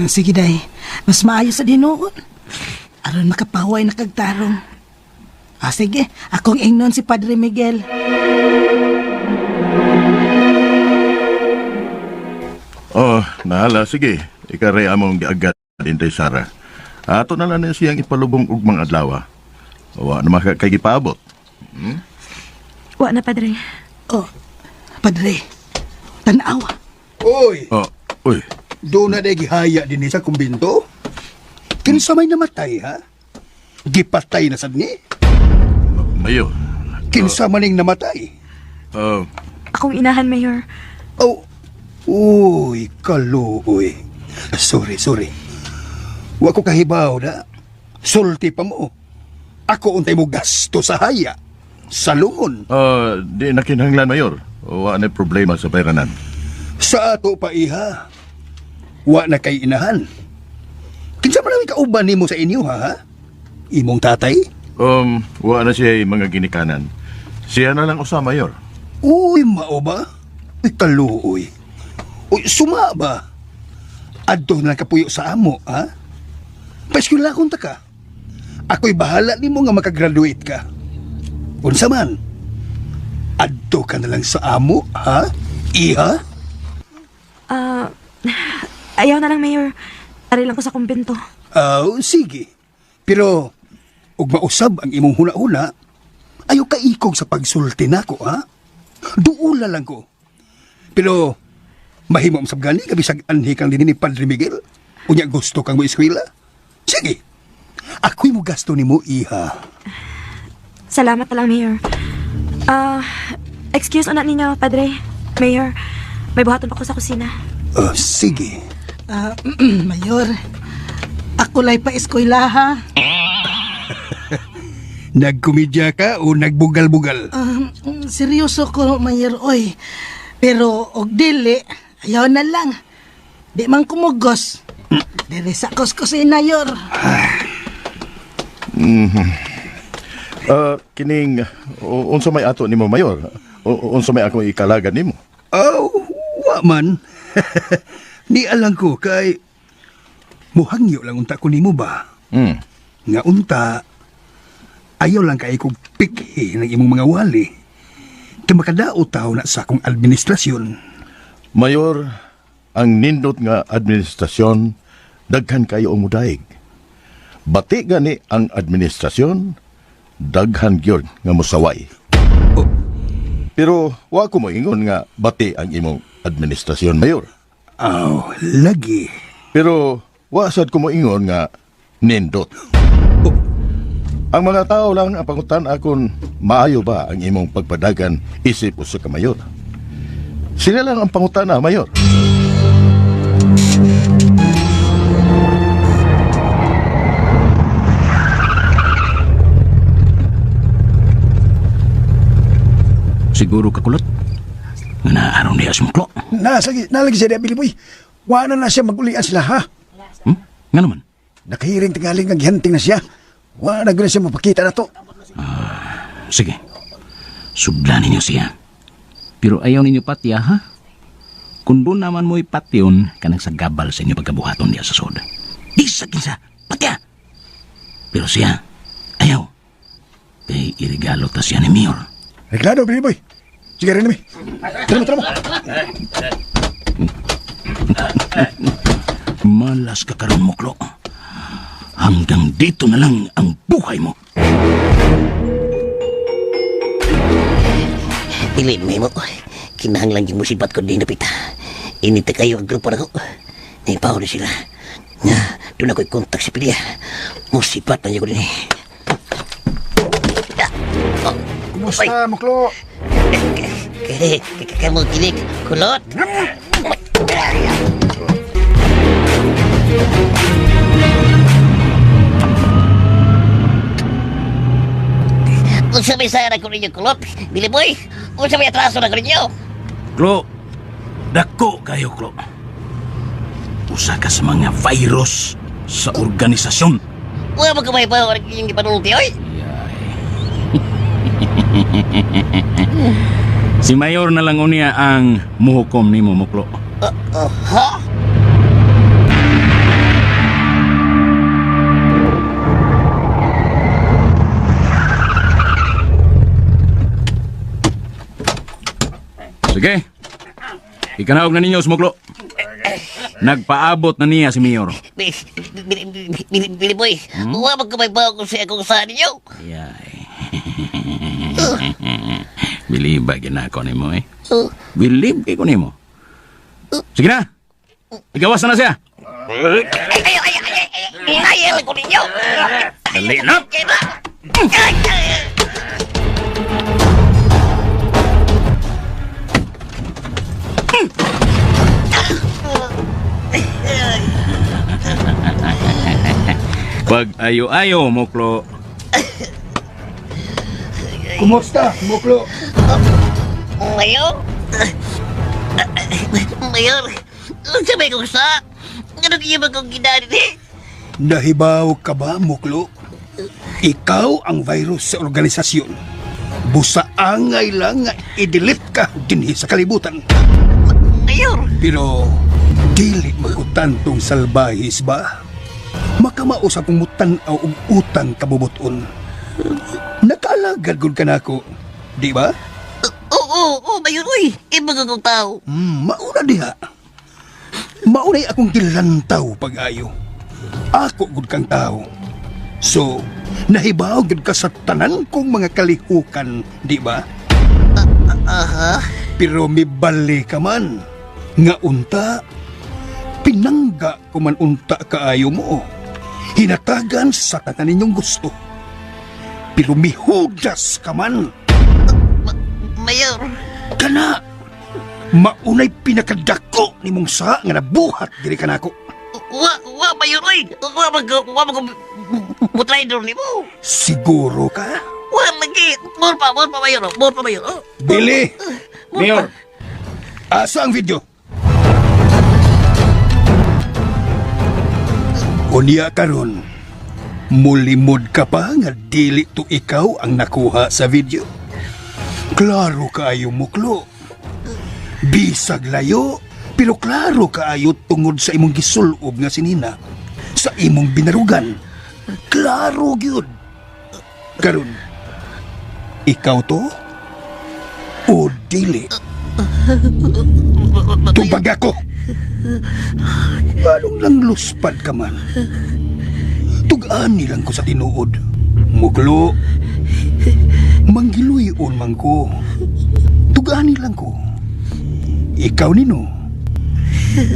Sige, Day. Mas maayo sa dinuon. Aron makapahuway na kagtarong. Ah, sige, akong ingnon si Padre Miguel. Oh, nahala sige. Ikaray among giagad Inday Sara. Ato na lang na siyang ipalubong og mga adlaw. Wa na maka kay gipaabot. Wa na, padre. Oh, Padre, tanawa. Oy, Oh, uy. doon na day gihaya din sa kumbinto. Kinsa may namatay, ha? Gipatay na sad ni. Mayo. Kinsa maning namatay. Oh, Akong inahan, Mayor. Oh, uy, kaluoy. Sorry, sorry. Wa ko kahibaw na. Sulti pa mo. Ako untay mo gasto sa haya. Sa lungon. Di na kinahanglan, Mayor. Wa na problema sa bayranan. Sa ato pa iha. Wa na kay inahan. Kinsa man ang kauban nimo sa inyo ha? Ha? Imong tatay? Wa na siya mga ginikanan. Siya na lang usa, Mayor. Uy, mao ba? Uy, kaluoy. Uy, suma ba? Adto na lang kapuyo sa amo, ha? Paeskwela kung ta ka. Ako'y bahala nimo nga makagraduate ka. Unsa man? Adto ka na lang sa amo, ha? Iha? Ah, ayaw na lang, Mayor. Ari lang ko sa kumbento. Aw, sige. Pero, ug mausab ang imong huna-huna, ayaw kaikog sa pagsulti nako, ha? Duula lang ko. Pero, mahimo ang sabgani, kabisag anhi kang dinhi ni Padre Miguel. Unya gusto kang mo eskwela. Sige, ako'y mo gasto nimo, iha. Salamat na lang, Mayor. Ah, excuse na ninyo, padre. Mayor, may buhaton pa ko sa kusina. Oh, sige. Ah, Mayor, ako lay pa eskwela ha. Nagkomedya ka o nagbugal-bugal? Seryoso ko, Mayor, oy. Pero og dili, ayaw na lang. Di man kumugos. Diri sa kusina, Mayor. Kining unsa may ato nimo, Mayor? Unsa may akong ikalagan nimo? Oh, wa man. Ni alang ko kay muhangyo lang unta ko nimo ba? Nga unta ayaw lang kay kog pikhi ng imong mga wali. Kay makadaot taw na sa akong administrasyon. Mayor, ang nindot nga administrasyon daghan kayo ang mudaig. Bati gani ang administrasyon, daghan gyud nga mosaway. Pero wa ko moingon nga bati ang imong administrasyon, Mayor. Aw, lagi. Pero wa sad ko moingon nga nindot. Ang mga tao lang ang pangutan akon maayo ba ang imong pagpadagan isip usa ka mayor. Sila lang ang pangutana, Mayor. Siguro kakulot. Nga naaron niya si Muklo. Nalagi, nalagi siya Billy Boy. Wala na siya magulian sila, ha? Hmm? Nga naman. Nakahiring tingaling ang gihanting na siya. Wala na gano'n siya mapakita na to. Sige. Sudlan ninyo siya. Pero ayaw ninyo patya, ha? Kung doon naman mo'y patyon, kanang sa gabal sa inyo pagkabuhaton niya sa sod. Di sa kinsa, patya! Pero siya, ayaw. Kay irigalo ta siya ni Mayor. Reklado, Billy Boy. Sige rin nami. Tara mo, tara mo. Malas ka karon muklo. Hanggang dito na lang ang buhay mo. Dili mo. Kinahanglan yung musibat ko din napita. Inita kayo ang grupo nako. Naipaw na sila. Nga, doon ako'y kontak sa pilya. Musibat na niya ko din eh. Kumusta, Muklo? Kamu kilik, kulot. Unsa may sayara ko ninyo, kulot? Billy boy, unsa may atraso na ko ninyo? Klo, dako kayo, Klo. Usa ka sa mga virus sa organisasyon. Wala mo kamay pa ang inyong ipanulti, oy. Si Mayor na lang unya ang muhukom nimo, Muklo. Ha? Sige. Ikanaog na ninyo, Smuklo. Nagpaabot na niya si Mayor. Billy boy, wala mo kamay pa kung siya kung saan ninyo. Yay. Believe ba ginako nimo eh? Believe kay ko nimo. Sige na. Igawas na na siya. Ay, ay, ay, ay, ay, ay, ay, ko ninyo. Dali na. Ay, ay, Pag ayo-ayo, Muklo. Kumusta, Muklo? Mayor? Mayor, unsa may kung sa? Ano kaya ba kong ginari ni? Nahibaw ka ba, Muklo? Ikaw ang virus sa organisasyon. Busa angay lang nga i-delete ka dinhi sa kalibutan. Mayor! Pero dili magutantong salbahis ba? Makamao sa kong mutan-aw og utang kabubuton. Nakaalagad gud ka nako, di ba? Oo, oo, Mayor, uy. Iba ka kong tao. Mauna diha. Maunay akong gilantaw pag-ayo. Ako gud kang tao. So, nahibaw gud ka sa tanan kong mga kalihukan, di ba? Aha. Pero mibali ka man. Nga unta, pinangga ko man unta kaayo mo. Hinatagan sa tanan ninyong gusto. Pero mihudas ka man. Mayor. Kana, maunay pinakadako ni mong sa nga nabuhat diri kanako. Wa, wa, Mayor, uy. Wa mag, wa mag, mutraidor ni mo. Siguro ka? Wa, lagi. More pa, Mayor. More pa, Mayor. Oh. Billy! Mayor! Asa ang video? Unya karon, mulimod ka pa nga dili to ikaw ang nakuha sa video. Klaro kaayo muklo. Bisag layo, pero klaro kaayo tungod sa imong gisulob nga sinina, sa imong binarugan. Klaro gyud. Karon, ikaw to o dili? Tubag ako! Anong lang luspad ka man? Tugaan nilang ko sa tinuod. Muklo. Manggiluyon man ko. Tugaan nilang ko. Ikaw nino.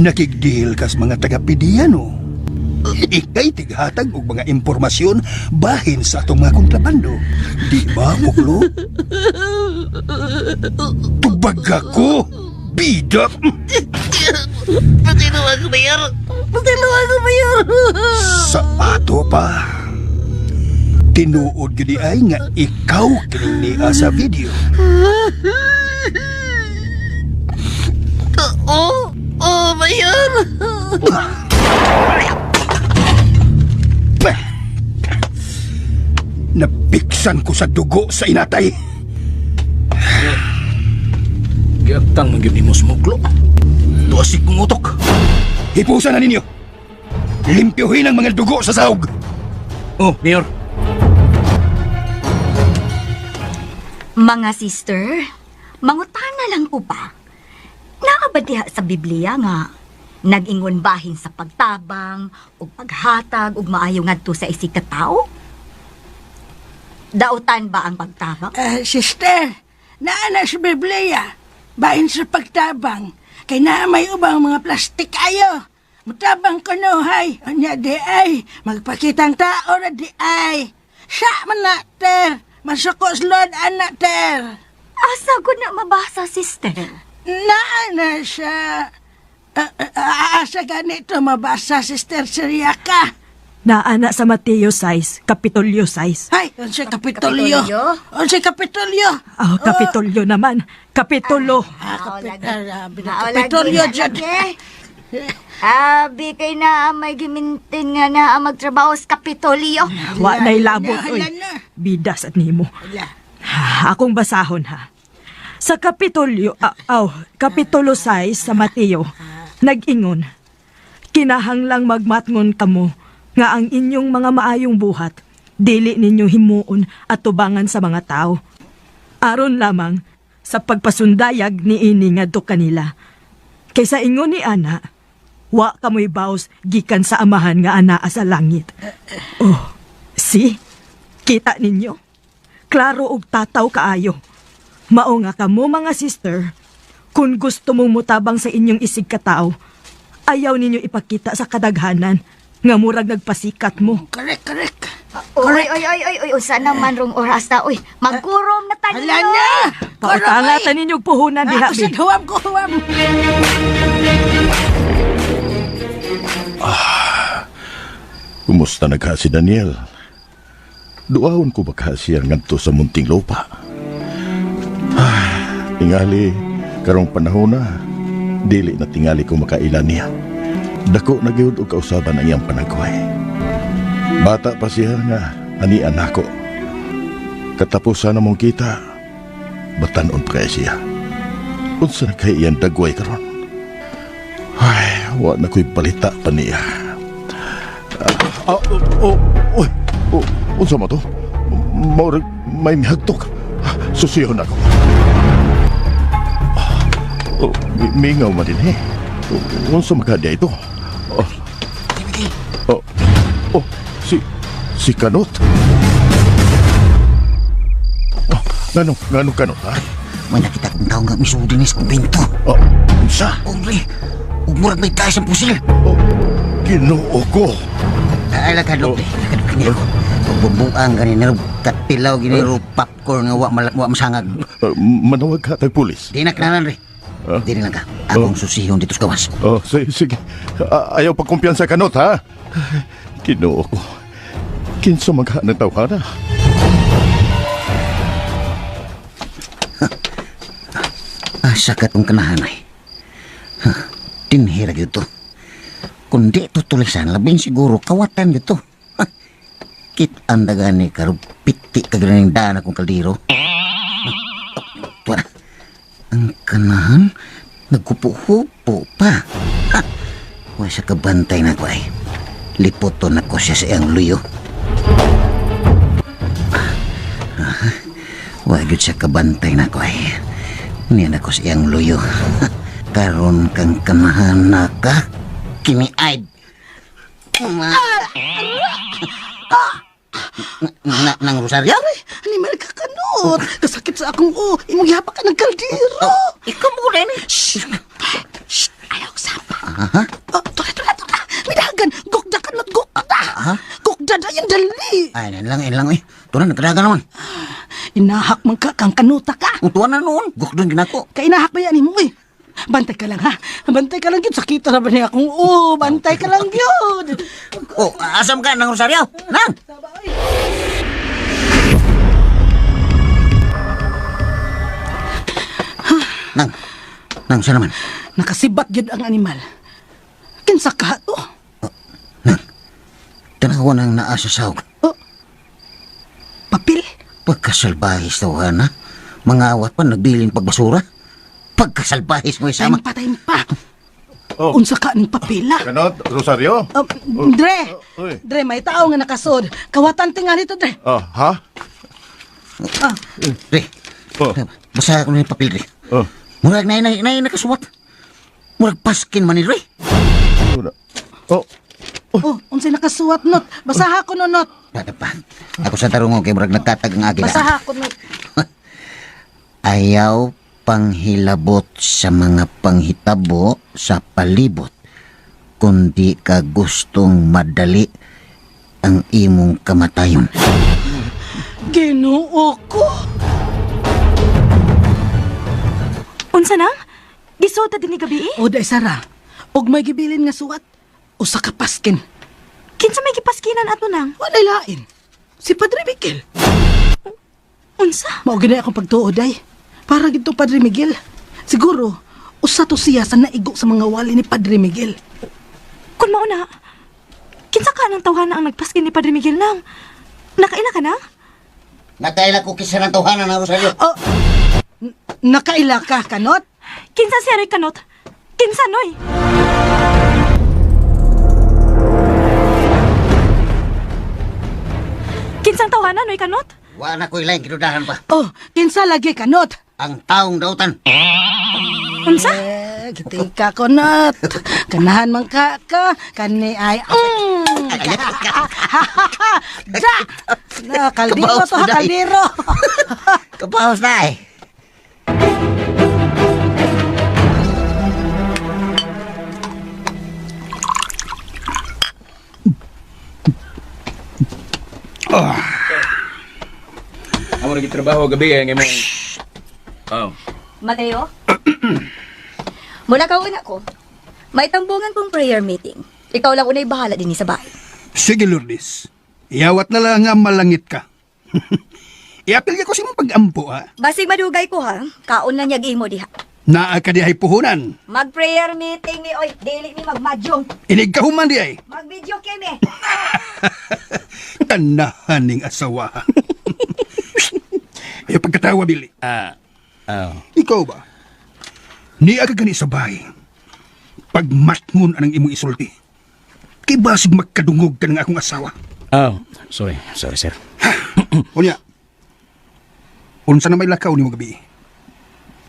Nakigdil kas mga taga-pidiya no. Ika'y tighatag og mga impormasyon bahin sa atong mga kontrabando. Di ba, Muklo? Tubag ako! Bida! Patino ako, Mayor! Patino ako, Mayor! Sa ato pa. Tinuod gyud ay nga ikaw kining niya sa video. Oo! Oh, Mayor! Bah! Napiksan ko sa dugo sa inatay. Giagtang man gyud nimo smuklo. Tuasig kong utok. Hipusan na ninyo. Limpyuhin ang mga dugo sa sahog. Oh, Mayor. Mga sister, mangutana lang ko ba? Naa ba diha sa Biblia nga nag-ingon bahin sa pagtabang ug paghatag ug maayo ngadto sa isig ka tawo? Dautan ba ang pagtabang? Sister, naa na sa Biblia. Bahin sa pagtabang. Kay naa may ubang mga plastik ayo. Mutabang ko no, hay. Unya di ay. Magpakitang tao na di ay. Siya man na, ter. Masuko sa Lord, anak, ter. Asa gud na mabasa, sister? Naa na siya. Asa ganito mabasa, Sister Siriaka. Naana sa Mateo 6, Kapitolyo 6. Ay, unsay Kapitolyo? Kapitolyo? Unsay Kapitolyo? Ah, Kapitolyo naman. Kapitulo. Ah, Mao lagi Kapitolyo na dyan. lagi. Abi kay na may gimintin nga na ang magtrabaho sa Kapitolyo. Wa na'y labot, Hala oy. na. Bidas at nimo. Hala. Ha, akong basahon ha. Sa Kapitolyo, Kapitulo 6 sa Mateo, nag-ingon, kinahanglang magmatngon kamo nga ang inyong mga maayong buhat, dili ninyo himuon at tubangan sa mga tao. Aron lamang sa pagpasundayag ni ini ngadto kanila. Kaysa ingon ni ana, wa kamoy baos gikan sa amahan nga anaa sa langit. Oh, see? Kita ninyo? Klaro og tataw kaayo. Mao nga kamo mga sister, kung gusto mong mutabang sa inyong isig katao, ayaw ninyo ipakita sa kadaghanan nga murag nagpasikat mo. Correct, correct. Oy, oy, oy, oy, oy, usa naman rong oras ta, oy. Magkurom na tayo. Hala na! Pautangatan ninyo puhunan diha. Ako sa bi. huwam ko, huwam. Kumusta na ka si Daniel? Duahon ko ba ka siya ngadto sa munting lupa? Ah, tingali, karong panahon na, dili na tingali ko makaila niya. Dako na gyud og kausaban ang iyang panagway. Bata pa siya nga ani nako. Katapusan na mong kita, batanon pa kaya siya. Unsa na kay iyang dagway karon? Ay, wa na ko'y balita pa niya. Ah, oh, oh, oh, unsa mo to? Maurag may mihagtok. Susihon ako. Oh, mingaw man din eh. Unsa makadya ito? Oh, oh, oh, si Kanot. Oh, ngano Kanot, ha? May nakita kong tao nga misudi ni sa kumbento. Oh, unsa? Hombre, ug murag may taas ang pusil. Oh, Ginoo ko. Ay, lakadlok, lakadlok kini ako. Pagbubuang gani nero katilaw gini ro popcorn nga wa masangag. Manawag ka kay pulis. Di na kanalan re. Di na lang ka. Akong susihon dito sa gawas. Oh, sige, sige. Ayaw pagkumpiyansa Kanot, ha? Ginoo ko. Kinsa magha ng tawhana? Asa ka tong kanahanay. Ha, tinhira gyud to. Kung di to tulisan, labing siguro kawatan dito. Ha, kit ang dagani karo piti ka ganing daan akong kaldero. Tuwa na. Ang kanahan, nagkupo-hupo pa. Ha, wa siya kabantay na ko ay. Liputon na ko siya sa iyang luyo. Wa gyud siya kabantay na ko ay. Niya na ko sa iyang luyo. Karon kang kamahana ka. Kini ay. Ma. Na, nang Rosario? Aray, animal ka kanot. Kasakit sa akong o. Imong yapa ka ng kaldero. Oh, ikaw mo rin eh. Shh! Shh! Ayaw sapa. Aha. Oh, tula, tula, tula. Midagan. Gukda kanot, gukda. Ha? Gukda na yan, dali. Ay, yan lang, yan lang eh. Tunan, nagkadagan naman. Inahak man ka, kang kanuta ka. Ang tuwan na noon. Gukdon ginako. Kainahak ba yan mo eh. Bantay ka lang ha. Bantay ka lang yun. Sakita na ba niya akong o. Bantay ka lang yun. Oh, asam ka ng Rosario? Nang! Nang, nang, siya naman. Nakasibat yun ang animal. Kinsa ka to? Nang, tanawa nang naa sa sahog. Oh. Papel? Pagkasalbahis daw, ha? Mga awat pa, nagbilin pagbasura. Pagkasalbahis mo isama. Time pa, time pa. Oh. Unsa ka ning papela? Kanot, Rosario? Dre! Uy. Dre, may tao nga nakasod. Kawatan tinga nito, Dre. Oh, ha? Ah, Re, Oh. basa ko na yung papel, Re. Oh. Murag na na na nakasuwat. Murag paskin man ni Re. Oh. oh, unsay nakasuwat not? Basaha ko no not. Bata pa. Ako sa tarungo kay murag nagtatag ang agila. Basaha ko not. Ayaw panghilabot sa mga panghitabo sa palibot kundi ka gustong madali ang imong kamatayon. Ginoo ko. Unsa nang? Gisuda din ni gabi eh? O day Sara, og may gibilin nga suwat, usa ka paskin. Kinsa may gipaskinan ato nang? Walay lain. Si Padre Miguel. Unsa? Mao gid akong pagtuo day. Para gid to Padre Miguel. Siguro usa to siya sa naigo sa mga wali ni Padre Miguel. Kun mao na, kinsa ka nang tawhana ang nagpaskin ni Padre Miguel nang? Nakaila ka nang? Nakaila ko kisa ng tawhanan na Rosario. Oh, nakaila ka kanot? Kinsa si Aroy Kanot? Kinsa noy? Kinsang tawhana noy Kanot? Wa na ko'y laing kinudahan pa. Oh, kinsa lagi kanot? Ang taong dautan. Unsa? Eh, gitika ko not. Kanahan man ka ka kani ay. Da! Na kaldero Kabaos to ha, na, day. kaldero. Kapaos na eh. Amo lagi trabaho gabi eh, ang imong. Oh. Mateo? Mula ka una ko. May tambungan kong prayer meeting. Ikaw lang unay bahala din sa bahay. Sige, Lourdes. Iyawat na lang nga malangit ka. Iapil ko sa imong pag-ampo, ha? Basig madugay ko ha. Kaon na niya imo diha. Naa ka di ay puhunan. Mag-prayer meeting mi oy, dili mi magmadyong. Inig ka human di ay. Mag-video kami. Tanahan ning asawa. Ayaw pagkatawa, Billy. Ah. Oh. Ikaw ba? Niya ka gani sa bahay. Pagmatngon anang imong isulti. Kay basig magkadungog ka ng akong asawa. Oh, sorry. Sorry, sir. Unya, unsa na may lakaw nimo gabi?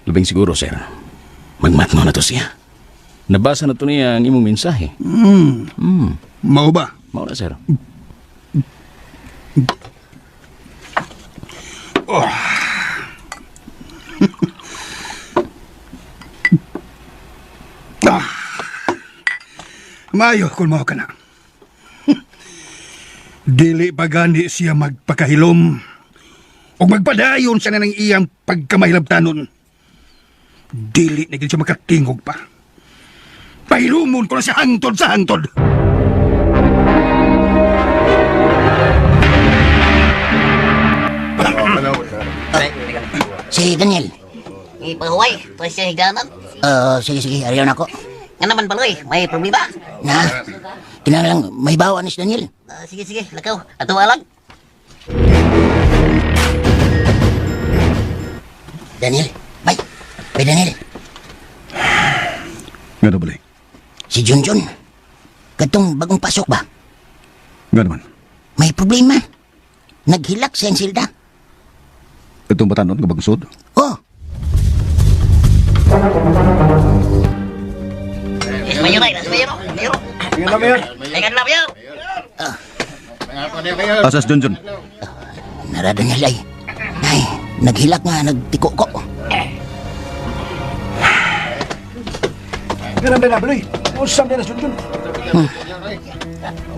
Labing siguro, sir. Magmatno na to siya. Nabasa na to niya ang imong mensahe. Mao ba? Mao na, sir. Ah. Mayo kung mao ka na. Dili pa gani siya magpakahilom o magpadayon siya na ng iyang pagkamahilabtanon. Dili na gid siya makatingog pa. Pahilumon ko na siya hangtod sa hangtod. Si Daniel. Ipahuway, to siya higanan. Sige, sige, ariyan ako. Nga naman baloy, may problema. Na, kinahanglan lang may bawa ni si Daniel. Ah, sige, sige, lakaw. Ato alang. Daniel, bay. Bay Daniel, Nga na balay. si Junjun. Katong bagong pasok ba? Nga naman. May problema. Naghilak siya ang silda. Itong batanon nga bagsod. Oh. Yes, mayor ay, mayor. Mayor. Tingnan mayor. Tingnan na, mayor. Asas Junjun. Nara Daniel ay. Ay, naghilak nga, nagtiko ko. Ganun na baloy. Usam na Junjun.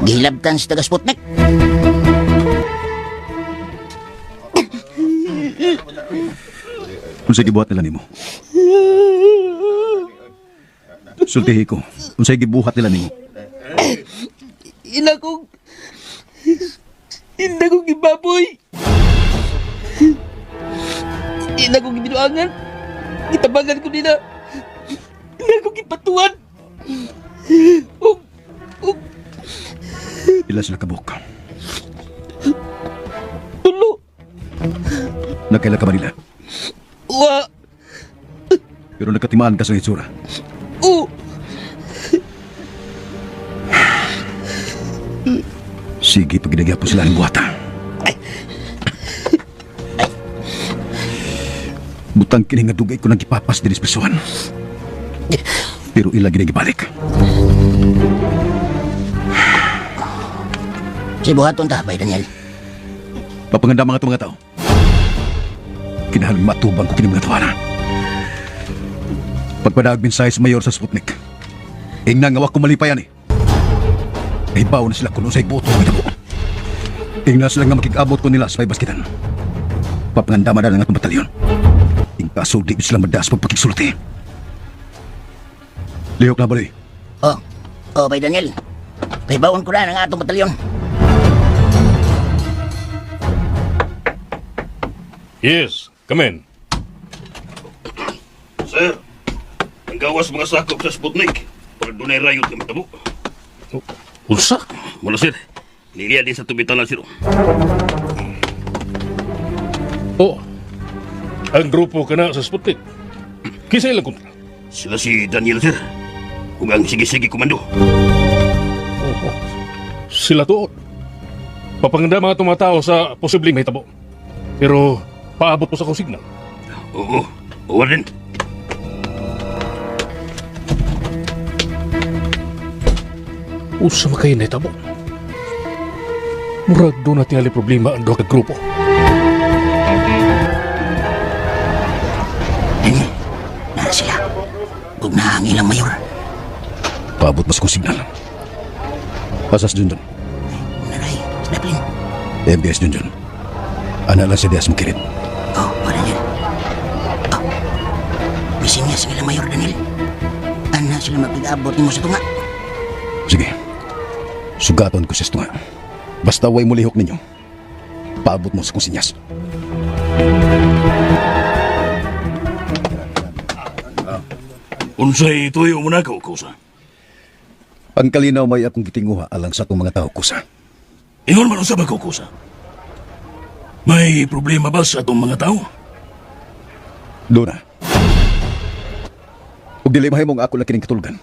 Gihilabtan sa taga Sputnik. Unsay gibuhat nila nimo? Sultihi ko. Unsay gibuhat nila nimo? Ina kong... Ina kong gibaboy. Ina kong gibinuangan. Gitabangan ko nila. Ina kong gipatuan. Ug... Ug... Pila sila kabuk. Tulo. Nakaila ka ba nila? Wa. Pero nakatimaan ka sa itsura. U. Sige, pagginagya po sila ng buhata. Butang kini nga dugay ko nang gipapas dinis prisuhan. Pero ila ginagibalik. Si buhaton ta, bay Daniel. Papanganda mga itong mga tao. Kinahanglan matubang ko kini mga tawana. Pagpadaag mensahe sa mayor sa Sputnik. Ingna nga wa ko malipayan eh. Ibaw na sila kuno sa iboto ng itabo. Ingna sila nga makig-abot ko nila sa paybaskitan. Papanganda man ang atong batalyon. Ing kaso di sila madas pagpakigsulti. Lihok na baloy. Oh, oh, bay Daniel. Pahibawan ko na ang atong batalyon. Yes, come in. Sir, ang gawas mga sakop sa Sputnik. Para dunay rayot nga matabo. Unsa? Wala sir. Niliya din sa tubitalan sir. Oh, ang grupo kana sa Sputnik. Kinsa ilang kontra? Sila si Daniel sir. Ug ang sige-sige komando. Oh, sila tuod. Papanganda mga tumatao sa posibleng mahitabo. Pero paabot po sa akong signal. Oo, oo din. Usa man kayo nahitabo. Murag doon na tingali problema ang duha ka grupo. Daniel, nara sila. Ug na ang ilang mayor. Paabot mas kong signal. Asas Junjun. Naray, Daplin. MBS Junjun. Ana lang si Diaz Mukirit. Oh, oh, Daniel. Oh, bisin niya sa ilang mayor, Daniel. Ana sila mapig-abot nimo sa tunga. Sige. Sugaton ko sa tunga. Basta way mulihok ninyo. Paabot mo sa kong sinyas. Unsay tuyo mo nako, Kusa? Ang kalinaw may akong gitinguha alang sa atong mga tao, Kusa. Ingon man usab ako, Kusa. May problema ba sa atong mga tao? Duna. Ug dili mahimong ako lang kining katulgan.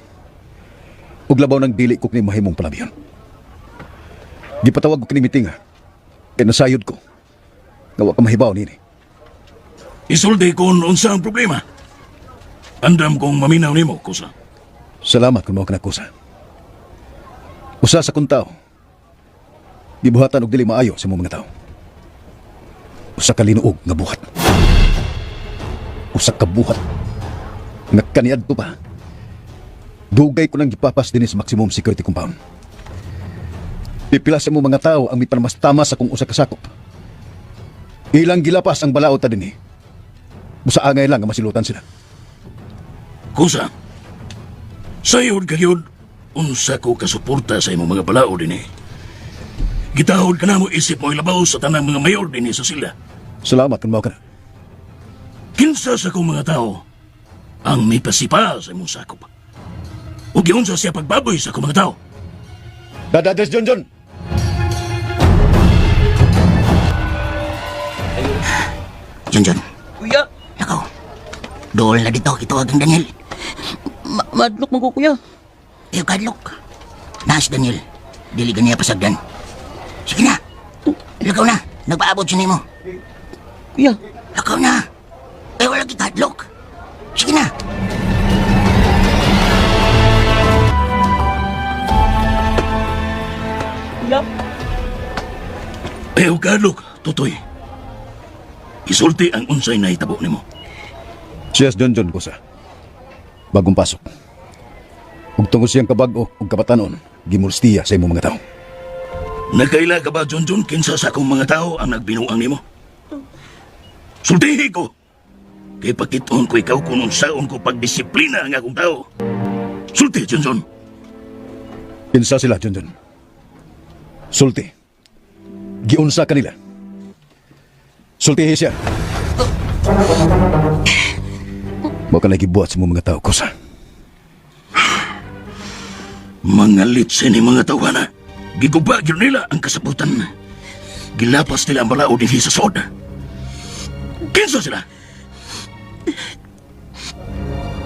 Ug labaw ng dili ko kini mahimong palabiyon. Gipatawag ko kining mitinga. Kay nasayod ko. Nga wa ka mahibaw nini. Isulti kon unsa ang problema. Andam kong maminaw nimo, Kusa. Salamat kung mao ka na, Kusa. Usa sa kong tao. Gibuhatan og dili maayo sa imong mga tao. Usa ka linuog nga buhat. Usa ka buhat nga kaniadto pa. Dugay ko nang gipapas dinhi sa maximum security compound. Pipila sa imong mga tao ang mipanamastama sa kung usa ka sakop. Ilang gilapas ang balaod ta dinhi. Busa angay lang nga masilutan sila. Kusa, sayod ka yun, unsa ko kasuporta sa imong mga balaod dinhi. Gitahod ka na mo isip mo ilabaw sa tanang mga mayor dinhi sa sila. Salamat kung mao ka na. Kinsa sa kong mga tao ang may pasipa sa imong sakop. Ug giunsa siya pagbaboy sa akong mga tao. Dadadres John John! John John. Kuya. Nakaw. Dool na dito, ito ang Daniel. Madlok man ko, kuya. Iyo kadlok. Naas Daniel. Dili ganiya pasagdan. Sige na. Lakaw na. Nagpaabot siya nimo. Kuya. Lakaw na. Eh, wala kikadlok. Sige na. Ayaw kadlok, Totoy. Isulti ang unsay nahitabo nimo. Siya si John John Kusa. Bagong pasok. Ug tungod siyang kabag-o ug kabatanon, gimulstiya sa imong mga tao. Nakaila ka ba, John John, kinsa sa akong mga tao ang nagbinuang nimo? Sultihi ko! Kay pakitoon ko ikaw kung unsaon ko pagdisiplina ang akong tao. Sulti, John John. Kinsa sila, John John? Sulti. Giunsa kanila. Sultihi siya. Mao ka nagibuhat sa imong mga tao, Kusa. Mga litse ni mga tawhana. Giguba gyud nila ang kasabutan. Gilapas nila ang balaod dinhi sa sod. Kinsa sila?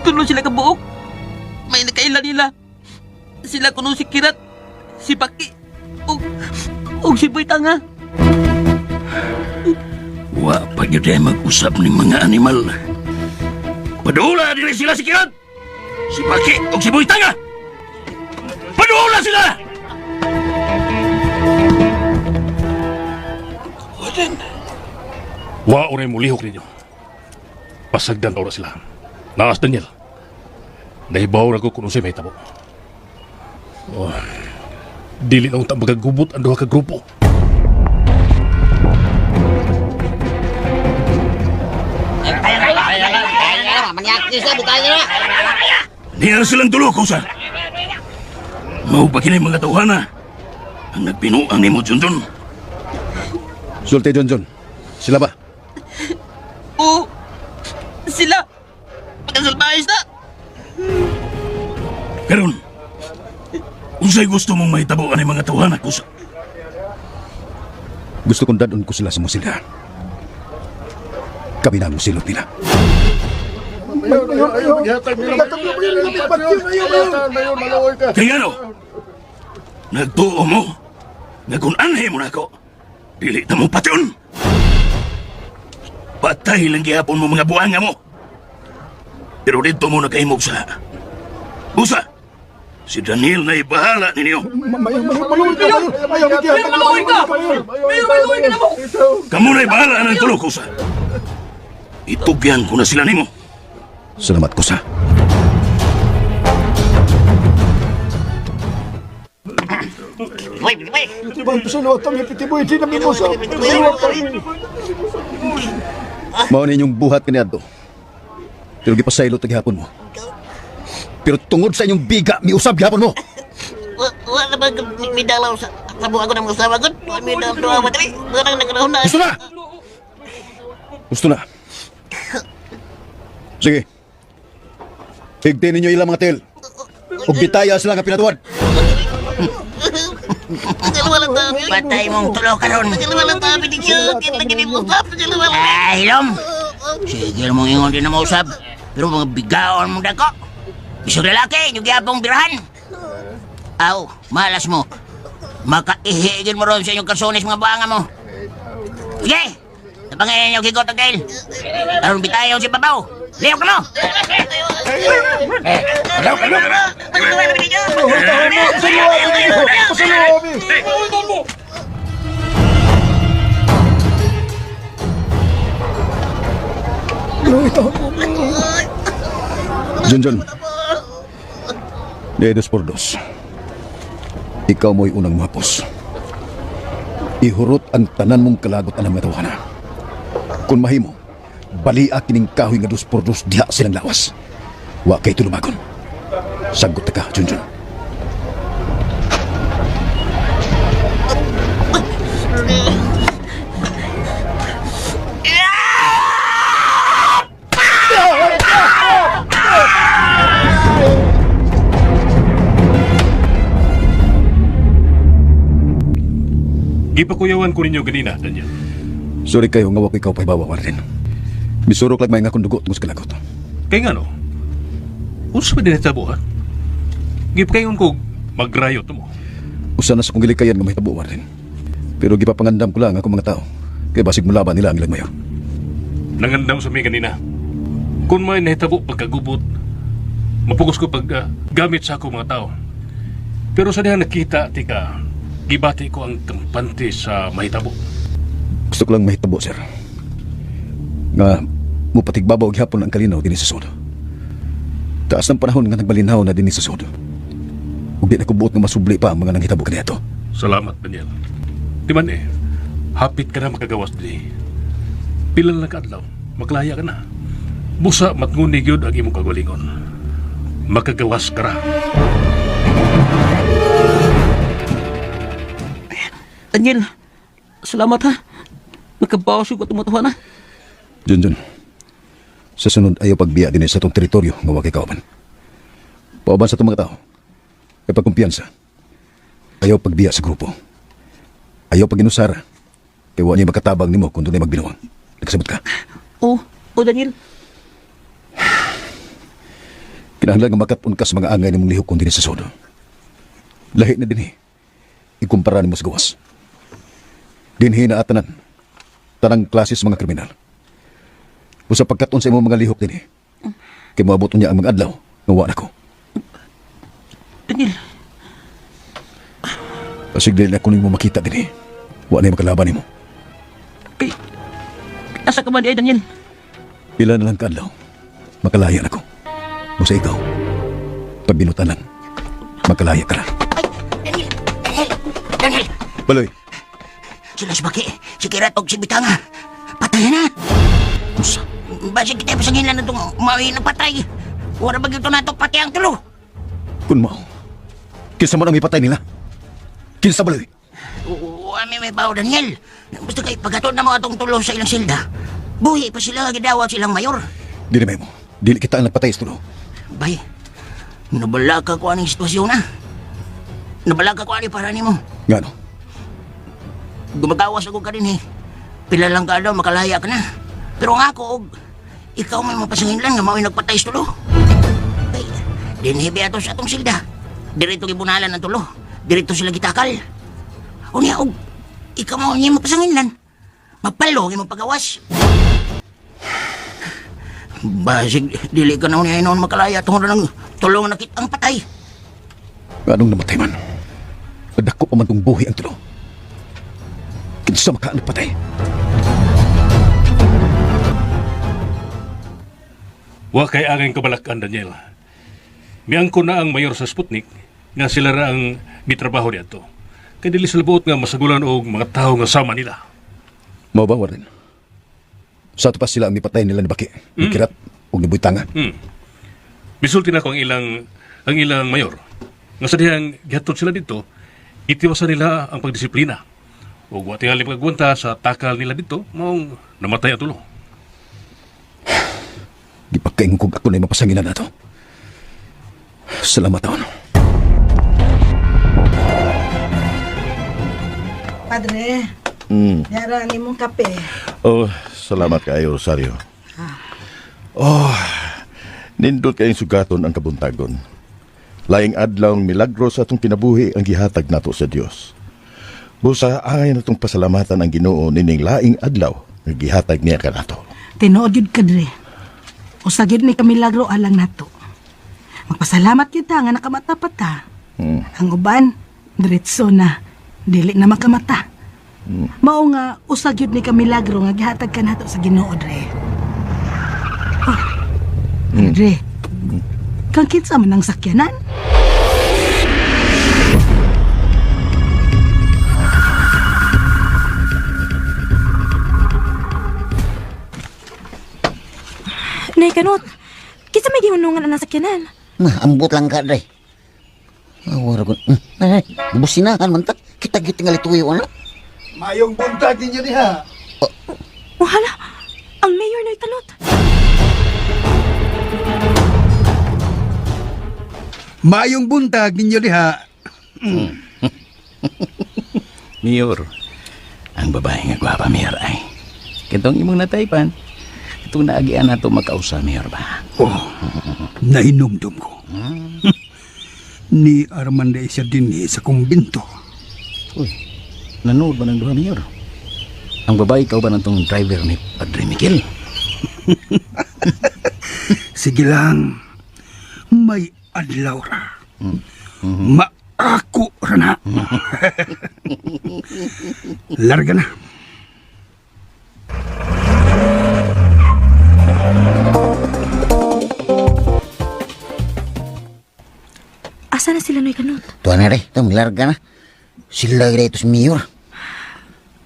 Tulo sila kabuok. May nakaila nila. Sila kuno si Kirat, si Paki, ug si Boy Tanga. Wa pa gyud ay mag-usap ni mga animal. Padula dili sila si Kirat, si Paki ug si Boy Tanga. Padula sila! Wa oray mulihok ninyo. Pasagdan ora sila. Naas Daniel. Nahibaw ra ko kung unsay mahitabo. Oh, dili na unta magagubot ang duha ka grupo. Niya silang tulo, Kusa. Mao pa kini mga tawhana ang nagbinuang nimo, Junjun. Sulti, John John. Sila ba? Oo, sila. Pagkasalbahis na. Karon, unsay gusto mong mahitabo ani mga tawhana, Kusa? Gusto kong dadon ko sila sa musila. Kami na ang musilot nila. Kaya ano? Nagtuo mo nga kung anhe mo na ako, dili na mo patyon. Patay lang gihapon mo mga buanga mo. Pero dito mo nakahimog sa... Busa! Si Daniel na ibahala ninyo. Maluoy ka! Mayor, maluoy ka na mo! Kamu na ibahala ng tulo, Kusa. Itugyan ko na sila nimo. Salamat, Kusa. Mao ninyong buhat kaniadto. Pero gipasaylo ta gihapon mo. Pero tungod sa inyong biga, miusab gihapon mo. Wa na ba midalaw sa sa buha ko ng mga asawa ko? Wa mi dalaw ba dali? Wa nang nagnahon na. Gusto na! Gusto na. Sige. Higtin ninyo ilang mga tel. Ug bitaya sila nga pinatuan. Patay mong tulo karon. Ah, hilom. Sige mong ingon din na mausab. Pero mga bigaon mong dako. Bisag lalaki, inyong gihapong birahan. Aw, malas mo. Makaihigin mo ron sa inyong karsones mga buanga mo. Sige! Napangin inyo gigot ang tail. Aron bitayon si babaw. Liyok na mo! Junjun. De dos por dos. Ikaw mo'y unang mahapos. Ihurot ang tanan mong kalagot anang mga tawana. Kung mahimo, balia kining kahoy nga dos por dos diha silang lawas. Wa kay tulumagon. Sagot ta ka, Junjun. Gipakuyawan ko ninyo ganina, Daniel. Sorry kayo nga wa ko ikaw pahibawa rin. Misurok lang may nga akong dugo tungod sa kalagot. Kay nga no, unsa ba din natabo ha? Gipakayon ko magrayot mo. Usa na sa kong gilikayan nga mahitabo rin. Pero gipapangandam ko lang akong mga tao. Kay basig mulaban nila ang ilang mayor. Nangandam sa mi ganina. Kung may nahitabo pagkagubot, mapugos ko pag gamit sa ako mga tao. Pero sa diha nakita, tika, gibati ko ang kampante sa mahitabo. Gusto ko lang mahitabo, sir. Nga mupatigbabaw gihapon ang kalinaw dinhi sa sud. Taas ng panahon nga nagbalinaw na dinhi sa sud. Ug di na ko buot nga masubli pa ang mga nanghitabo kaniadto. Salamat, Daniel. Di man eh, hapit ka na makagawas di. Pila na lang kaadlaw, makalaya ka na. Busa matnguni gyud ang imong kagalingon. Makagawas ka ra. Daniel, salamat ha. Nakabawas yung tumatuhan ha. Junjun, sa sunod ayaw pagbiya dinhi sa atong teritoryo nga wa kay kauban. Pauban sa atong mga tao. Kay pagkumpiyansa. Ayaw pagbiya sa grupo. Ayaw paginusara. Kay wa niya makatabang nimo kung dunay magbinuang. Nagkasabot ka. Oh, oh Daniel. Kinahanglan nga makat-on ka sa mga angay nimong lihok kung dinhi sa sodo. Lahi na dinhi. Ikumpara nimo sa gawas. Dinhi na atanan. Tanang klase sa mga kriminal. Usa pagkat-on sa imong mga lihok dinhi. Kay moabot niya ang mga adlaw nga wa na ko. Daniel, Basig dili na ko nimo makita dinhi. Wa na makalaban nimo. kay asa ka man di ay Daniel? Pila na lang kaadlaw. Makalaya na ko. Busa ikaw. Pagbinutan lang. Makalaya ka na. Daniel! Daniel! Daniel! Baloy. Sila si Baki, si Kirat og si Bitanga. Patay na! Usa. Basig kita pasangilan na itong umawi na patay. Wala ba gito na itong pati ang tulo? Kun mao. Kinsa man ang ipatay nila? Kinsa baloy? Ami may bao, Daniel. Basta kay paghatod na mga atong tulo sa ilang silda. Buhi pa sila, gidawat silang mayor. Dili may mo. Dili kita ang nagpatay sa tulo. Bay, nabala ka ko aning sitwasyon na. Nabala ka ko ani para nimo. Ngano? Gumagawas ako ka rin eh. Pila lang ka daw, makalaya ka na. Pero ang ako, og, ikaw may mapasanginlan nga mao'y nagpatay sa tulo. Ay, dinhibi ato sa atong silda. Dirito gibunalan ang tulo. Dirito sila gitakal. Unya, og, ikaw mao niya mapasanginlan. Mapalo ang imong pagawas. Basig, dili ka na unya noon makalaya tungod ng tulong nakit ang patay. Anong namatay man? Dako pa man tong buhi ang tulo. Kinsa maka ang nagpatay? Wa kay angay kabalakan, Daniel. Miangko na ang mayor sa Sputnik nga sila ra ang mitrabaho diadto. Kay dili sila buot nga masagulan og mga tawo nga sama nila. Mao ba, Warren? Sa ato pa sila ang mipatay nila ni Baki, ni Kirat, ug ni Buitanga. Misulti na ko ang ilang mayor. Nga sa dihang gihatod sila dito, itiwasan nila ang pagdisiplina. Ug wa tingali pagagwanta sa takal nila dito, maong namatay ang tulo. Gipagkaingkog kog ako na mapasanginan nato. Salamat taon. Padre, yara ang imong kape. Oh, salamat kayo, Rosario. Oh, nindot kayong sugaton ang kabuntagon. Laing adlaw ang milagro sa atong kinabuhi ang gihatag nato sa Dios. Busa angay natong pasalamatan ang Ginoo nining laing adlaw nga gihatag niya kanato. Tinuod yun ka, Dre. Usa gyud ni kamilagro alang nato. Magpasalamat kita nga nakamata pa ta. Ang uban, diretso na. Dili na makamata. Mao nga usa gyud ni kamilagro nga gihatag ka nato sa Ginoo, Dre. Oh, Dre. Kang kinsa man ang sakyanan? Nay Kanot, kinsa may gihunungan ang sakyanan? Nah, ambot lang ka, Dre. Awar ko. Ay, businahan man ta. Kita gitingali tuyo, ano? Mayong buntag ninyo diha. Wahala, ang mayor Nay Kanot. Mayong buntag ninyo diha. Mayor, ang babae nga gwapa, Mayor, ay. Kitong imong nataypan, itong naagian nato makausa, Mayor ba? Oh, nahinumdum ko. Ni Armand siya din eh, sa kumbinto. Uy, nanood ba ng duha, Mayor? Ang babae, ikaw ba ng tong driver ni Padre Miguel? Sige lang. May adlaw ra. Maako ra na. Larga na. sila noy kanot. Tuwa na re, ito, milarga na. Sila gira ito sa mayor.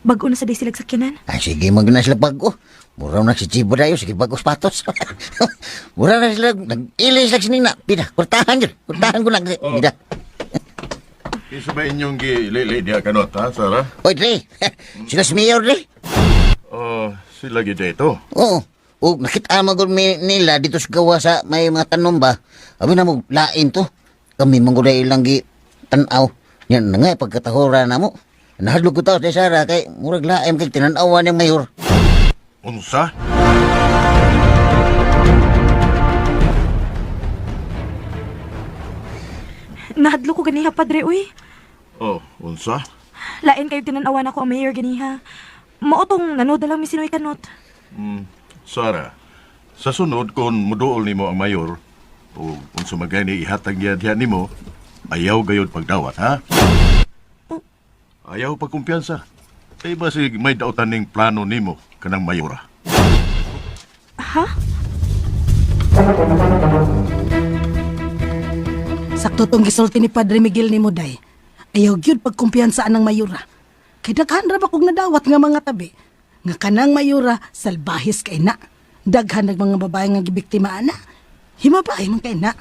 Bago na sa day sila sakyanan. Ay, sige, mag na sila bago. Mura na si Chibo dayo, sige bago patos. Mura na sila, nag-ilis lang sinina. Pida, kurtahan yun. Kurtahan ko na. Pida. Isa ba inyong gilili diha kanot, ha, Sara? Oy, Dre. Sila si Mayor, Dre. Oh, sila gid ito. Oo. O, nakita mo gud mi nila dito sa gawa sa may mga tanom ba. Abi na mo, lain to. Kami mong ilang gi tanaw. Yan na nga, pagkatahura na mo. Nahadlok ko tao sa Sara kay murag lain kay tinanawa niyang mayor. Unsa? Nahadlo ko ganiha, padre, uy. Oh, unsa? Lain kayo tinanawan ako ang mayor ganiha. Mao tong nanood na lang mi sinoy kanot. Sara, sa sunod kung muduol nimo ang mayor o unsa man gani ihatag niya diha nimo, ayaw gayud pagdawat, ha? Ayaw pagkumpiyansa. Kay ba si may dautan ning plano nimo kanang mayora? Ha? Sakto tong gisulti ni Padre Miguel ni Moday. Ayaw gyud pagkumpiyansa anang mayura. Kay daghan ra ba kog nadawat nga mga tabi. Nga kanang mayura salbahis kay na. Daghan nag mga babae nga gibiktima ana. Himabae man kay na.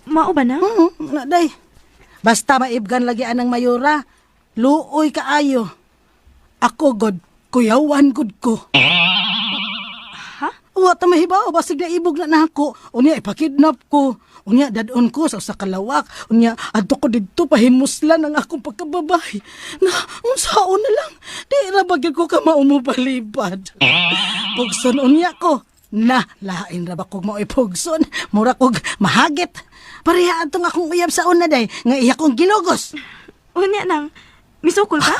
Mao ba na? Na day. Basta maibgan lagi anang mayura. Luoy kaayo. Ako god, kuyawan gud ko. Ha? Wa ta mahibaw basig naibog na nako. Unya ipakidnap ko. Unya dadon ko sa usa ka lawak. Unya adto ko didto pahimuslan ang akong pagkababay. Na unsaon na lang. Di ra ba gyud ko ka maumubalibad. Pugson unya ko. Na lain ra ba kog maoy pugson. Mura kog mahagit. Pareha atong akong uyab sa una day nga iya kong gilugos. Unya nang, misukol ka?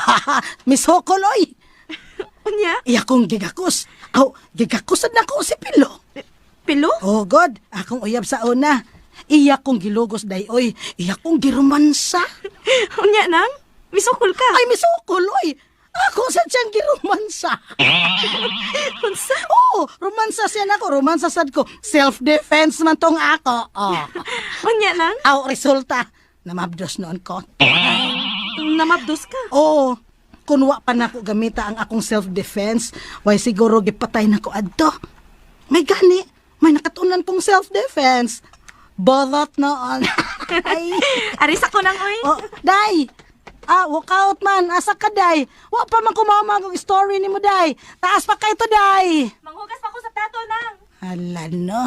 Misokol oy. Unya? Iya kong gigakos. Aw, gigakosad na ko si Pilo. Pilo? Oh God, akong uyab sa una. Iya kong gilugos day oy. Iya kong giromansa. Unya nang, misukol ka? Ay, misukol oy. Ako sa siyang giromansa. Unsa? Oo, romansa siya nako, romansa sad ko. Self-defense man tong ako. Oh. Unya nang, Aw, resulta. Namabdos noon ko. Namabdos ka? Oo. Kun wa pa nako gamita ang akong self-defense, way siguro gipatay nako adto. May gani, may nakatunan kong self-defense. Bolot noon. Ay. Arisa ko nang, oy. Oh, day. Ah, walk out man. Asa ka, day? Wa pa man kumama ang story ni mo, day. Taas pa kay to, day. Manghugas pa ko sa plato nang. Hala, no.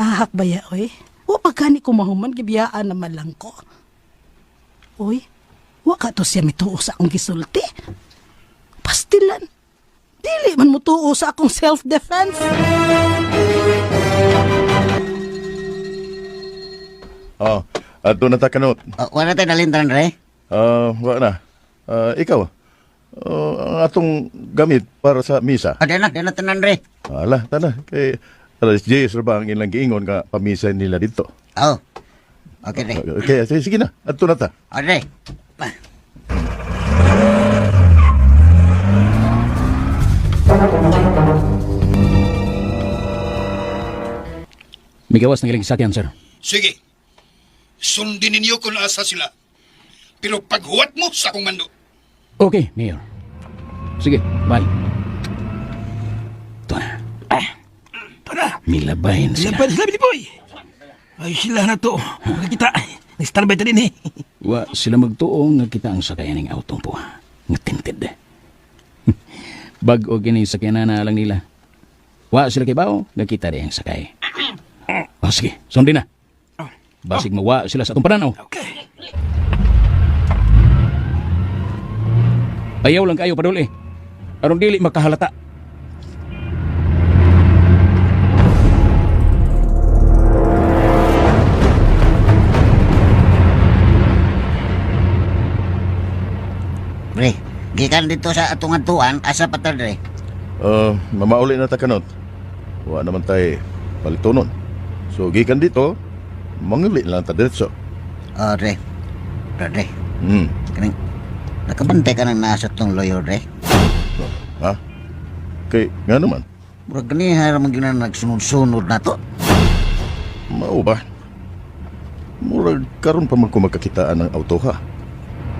Ahak ba ya, oy? Wa pa gani ko mahuman, gibiyaan naman lang ko. Oy, wa ka to siya mituo sa akong gisulti. Pastilan. Dili man mo tuo sa akong self-defense. Oh, adto na ta kanot. Oh, wala tayo nalintan, Dre. Ah, wa na. Ah, ikaw. Oh, ang atong gamit para sa misa. Oh, di na tanan, Dre. Ala, tana kay alas 10 ra ba ang ilang giingon nga pamisa nila dito. Oh. Okay, Dre. Okay, sige, sige na. Adto na ta. Oh, Dre. Migawas ng ilang sakyan, sir. Sige. Sundin ninyo kung asa sila. Pero paghuwat mo sa akong mando. Okay, Mayor. Sige, bye. Ito na. Ah, Tara. Milabayin sila. Laban sila, Billy Boy. Ay, sila na to. Makikita. Nag-standby ta din eh. Wa sila magtuo nga kita ang sakayan ng autong po. Nga tinted. Bag-o gini sakyanan na lang nila. Wa sila kay bao, nga kita rin ang sakay. O sige, sundin na. Basig mawa sila sa atong pananaw. Okay. Ayaw lang kayo paduli. Aron dili makahalata. Dre, gikan dito sa atong atuan, asa pa ta, Dre? Ah, mamauli na ta kanot. Wa naman tay palitunon. So gikan dito, manguli lang ta diretso. Oh, Dre. Dre, Dre. Kanang, nakabantay ka nang nasa tong lawyer, Dre. Ha? Kay nga naman. Murag ganiha ra man gyud na nagsunod-sunod na to. Mao ba? Murag karon pa man ko magkakitaan ng auto ha.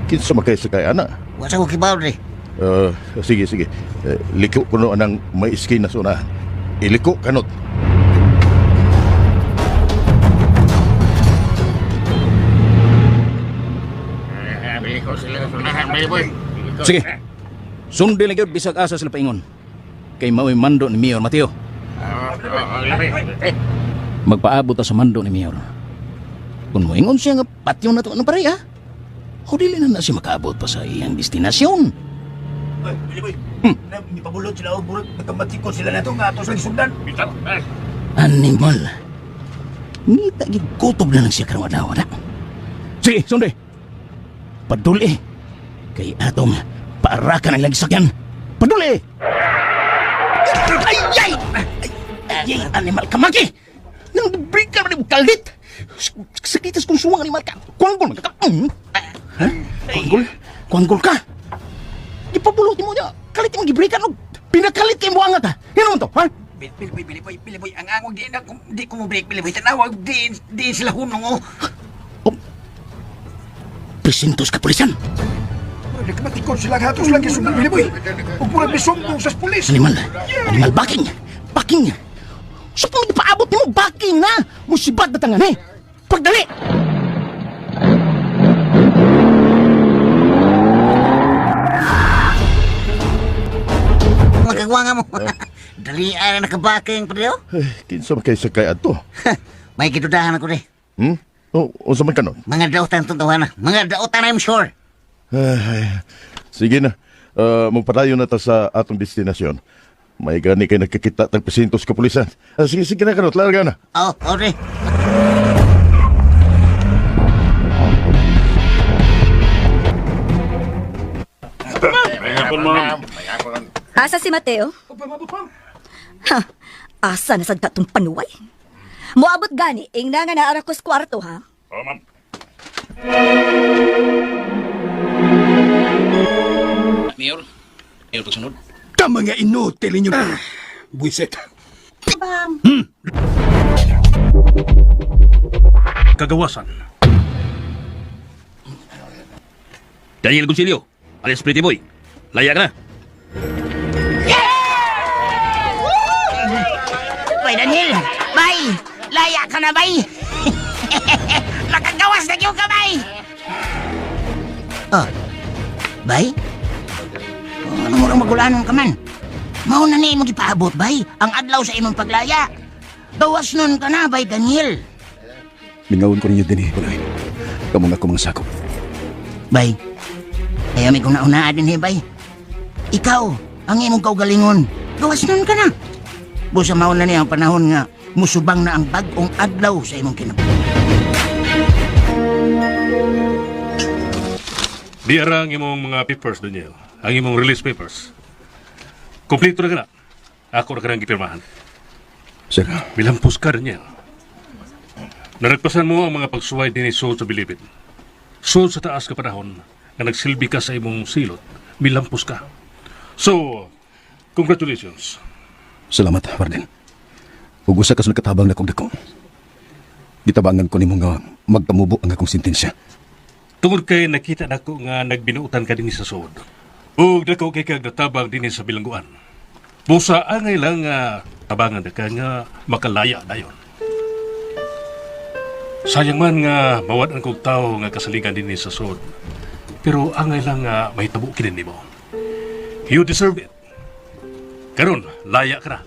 Kinsa man kay sakay ana? Wa sa ko kibaw dre. Eh, sige, sige. Eh, liko kuno anang may iskina sa unahan. Iliko kanot. Sige. Sundi lang gyud bisag asa sila paingon. Kay mao'y mando ni Mayor Mateo. Magpaabot ta sa mando ni Mayor. Kung moingon siya nga patyon na to ng pare ha. O dili na na siya makaabot pa sa iyang destinasyon. Oy, Billy Boy. Mipabulot sila og burot nagkamatikon sila nato nga ato sa gisundan. Animal. Ngita gid kutob na lang siya karong adlaw na. Sige, sundi. Paduli. Kay atong paarakan ang ilang sakyan. Paduli. Ay, ay! Ay, ay, animal kamaki! Nang breaker ni kalit! Sakitas kung suwang animal ka. Kuanggol man ka. Ha? Kuanggol? Kuanggol ka? Ipabulot mo niya. Kalit mo gibreakan og pinakalit kay mo angat ha. Yan naman to, ha? Billy Boy, Billy Boy, Billy Boy, ang angog di na di ko mo break Billy Boy. Tanawa di di sila hunong oh. Presintos kapulisan. Nagkamatikon sila nga ato lang gisundan, Billy Boy. Ug murag misumbong sa pulis. Animal, animal backing, backing. Sa pag paabot nimo backing na, musibat na tangan eh. Pagdali. Magagawa nga mo. Dali ay na nakabaking pa dre. Eh, kinsa man kay sakay adto? May gidudahan ako dre. Hmm? O, unsa man kanon? Mga dautan tong tawana. Mga dautan, I'm sure. Ay, sige na. Magpadayon na ta sa atong destinasyon. May gani kay nagkakita tag presintos kapulisan. Ah, sige, sige na kanot, larga na. Oh, oh dre. Asa si Mateo? Ha, asa na sad katong panuway? Moabot gani, ingna nga naara ko sa kwarto ha. Oh, ma'am. Mayor, Mayor pagsunod. Ka mga inutil ninyo. Buisit. Kagawasan. Daniel Gonsilio, alias Pretty Boy. Laya ka na. Bay, Daniel! Bay! Laya ka na, bay! Nakagawas na yung kamay! Oh. Bay? Ano mo rang magulanon ka man? Mao na ni imong gipaabot, bay. Ang adlaw sa imong paglaya. Gawas nun ka na, bay Daniel. Mingawon ko ninyo dinhi, Buloy. Kamo nga ako mga sakop. Bay, kaya may kung naunaa din eh, bay. Ikaw, ang imong kaugalingon. Gawas nun ka na. Busa mao na niya ang panahon nga musubang na ang bag-ong adlaw sa imong kinabuhi. Di ara ang imong mga papers, Daniel. Ang imong release papers. Kompleto na ka na. Ako na ka nang gipirmahan. Sir. Bilampos ka, Daniel. Naragpasan mo ang mga pagsuway din sa bilibid. Sud sa taas ka panahon nga nagsilbi ka sa imong silot, milampos ka. So, congratulations. Salamat, Warden. Ug usa ka sa nakatabang na kong dako. Gitabangan ko nimo nga magkamubo ang akong sentensya. Tungod kay nakita nako nga nagbinuutan ka dinhi sa sud. Ug dako kay kag natabang dinhi sa bilangguan. Busa angay lang nga tabangan na ka nga makalaya dayon. Sayang man nga mawad-an kog tawo nga kasaligan dinhi sa sud. Pero angay lang nga mahitabo kini nimo. You deserve it. Karon, laya ka na.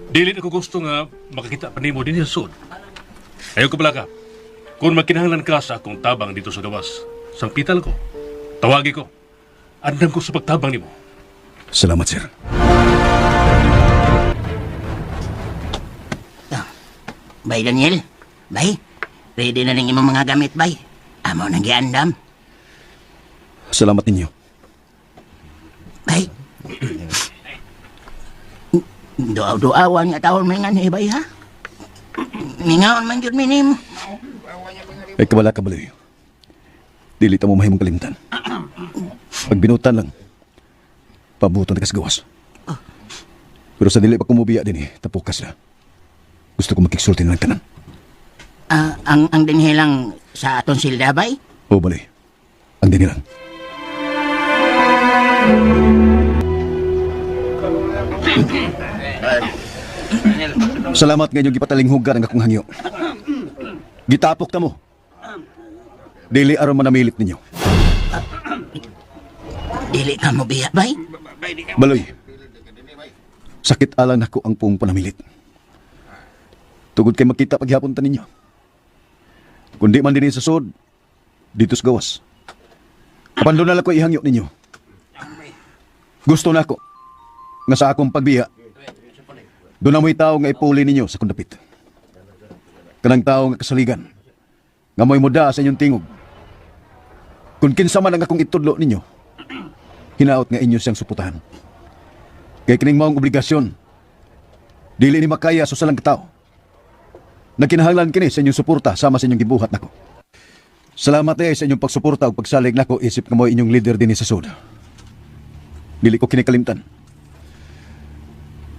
Dili na ko gusto nga makakita pa nimo dinhi sa sud. Ayaw ko pala ka. Kung magkinahanglan ka sa akong tabang dito sa gawas, sangpital ko. Tawagi ko. Andam ko sa pagtabang nimo. Salamat, sir. Bay, Daniel. Bay, ready na rin imong mga gamit, bay. Amo nang giandam. Salamat ninyo. Bay. Duaw-duawan nga taon may nga ni, bay, ha? Mingaon man jud minim. Ay kawala ka baloy. Dili ta mo mahimong kalimtan. Pagbinutan lang. Pabuto na kasgawas. Pero sa dili pa kumubiya din eh, tapukas na. Gusto ko makiksulti na lang tanan. Ah, Ang dinhi lang sa atong silda, bay? O bali. Ang dinhi lang. Salamat nga inyong gipatalinghugan ang akong hangyo. Gitapok ta mo. Dili aron manamilit ninyo. Dili ka mo biya, bay? Baloy. Sakit alang nako ang puong panamilit. Tugod kay makita paghapon ta ninyo. Kundi man dinhi sa sod, dito sa gawas. Apan doon na lang ko ihangyo ninyo. Gusto nako nga sa akong pagbiya, doon na mo'y tao nga ipuli ninyo sa kundapit. Kanang tao nga kasaligan, nga mo'y muda sa inyong tingog. Kung kinsa man ang akong itudlo ninyo, hinaot nga inyo siyang suportahan. Kay kining maong obligasyon, dili ni makaya sa usa lang ka tawo. Nagkinahanglan kini sa inyong suporta sama sa inyong gibuhat nako. Salamat eh sa inyong pagsuporta ug pagsalig nako isip nga mo'y inyong leader dinhi sa sud. Dili ko kini kalimtan.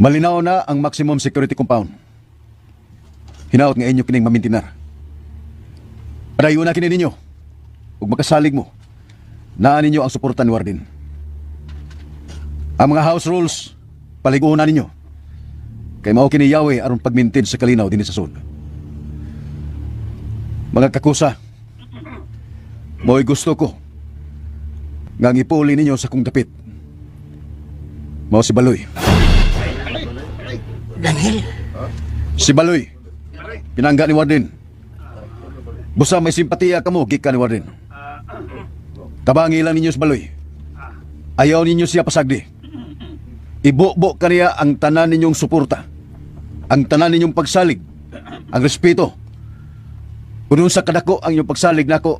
Malinaw na ang maximum security compound. Hinaot nga inyo kining mamintinar. Padayon na kini ninyo ug makasalig mo. Naa ninyo ang suporta ni Warden. Ang mga house rules, paliguon na ninyo. Kay mao kini yawe aron pagmintin sa kalinaw dinhi sa sud. Mga kakusa, mo'y gusto ko nga ang ipuli ninyo sa kong dapit. Mao si Baloy. Daniel? Si Baloy. Pinangga ni Warden. Busa may simpatiya kamo gikan ni Warden. Tabangi lang ninyo si Baloy. Ayaw ninyo siya pasagdi. Ibubo kaniya ang tanan ninyong suporta. Ang tanan ninyong pagsalig. Ang respeto. Kung sa kadako ang inyong pagsalig nako,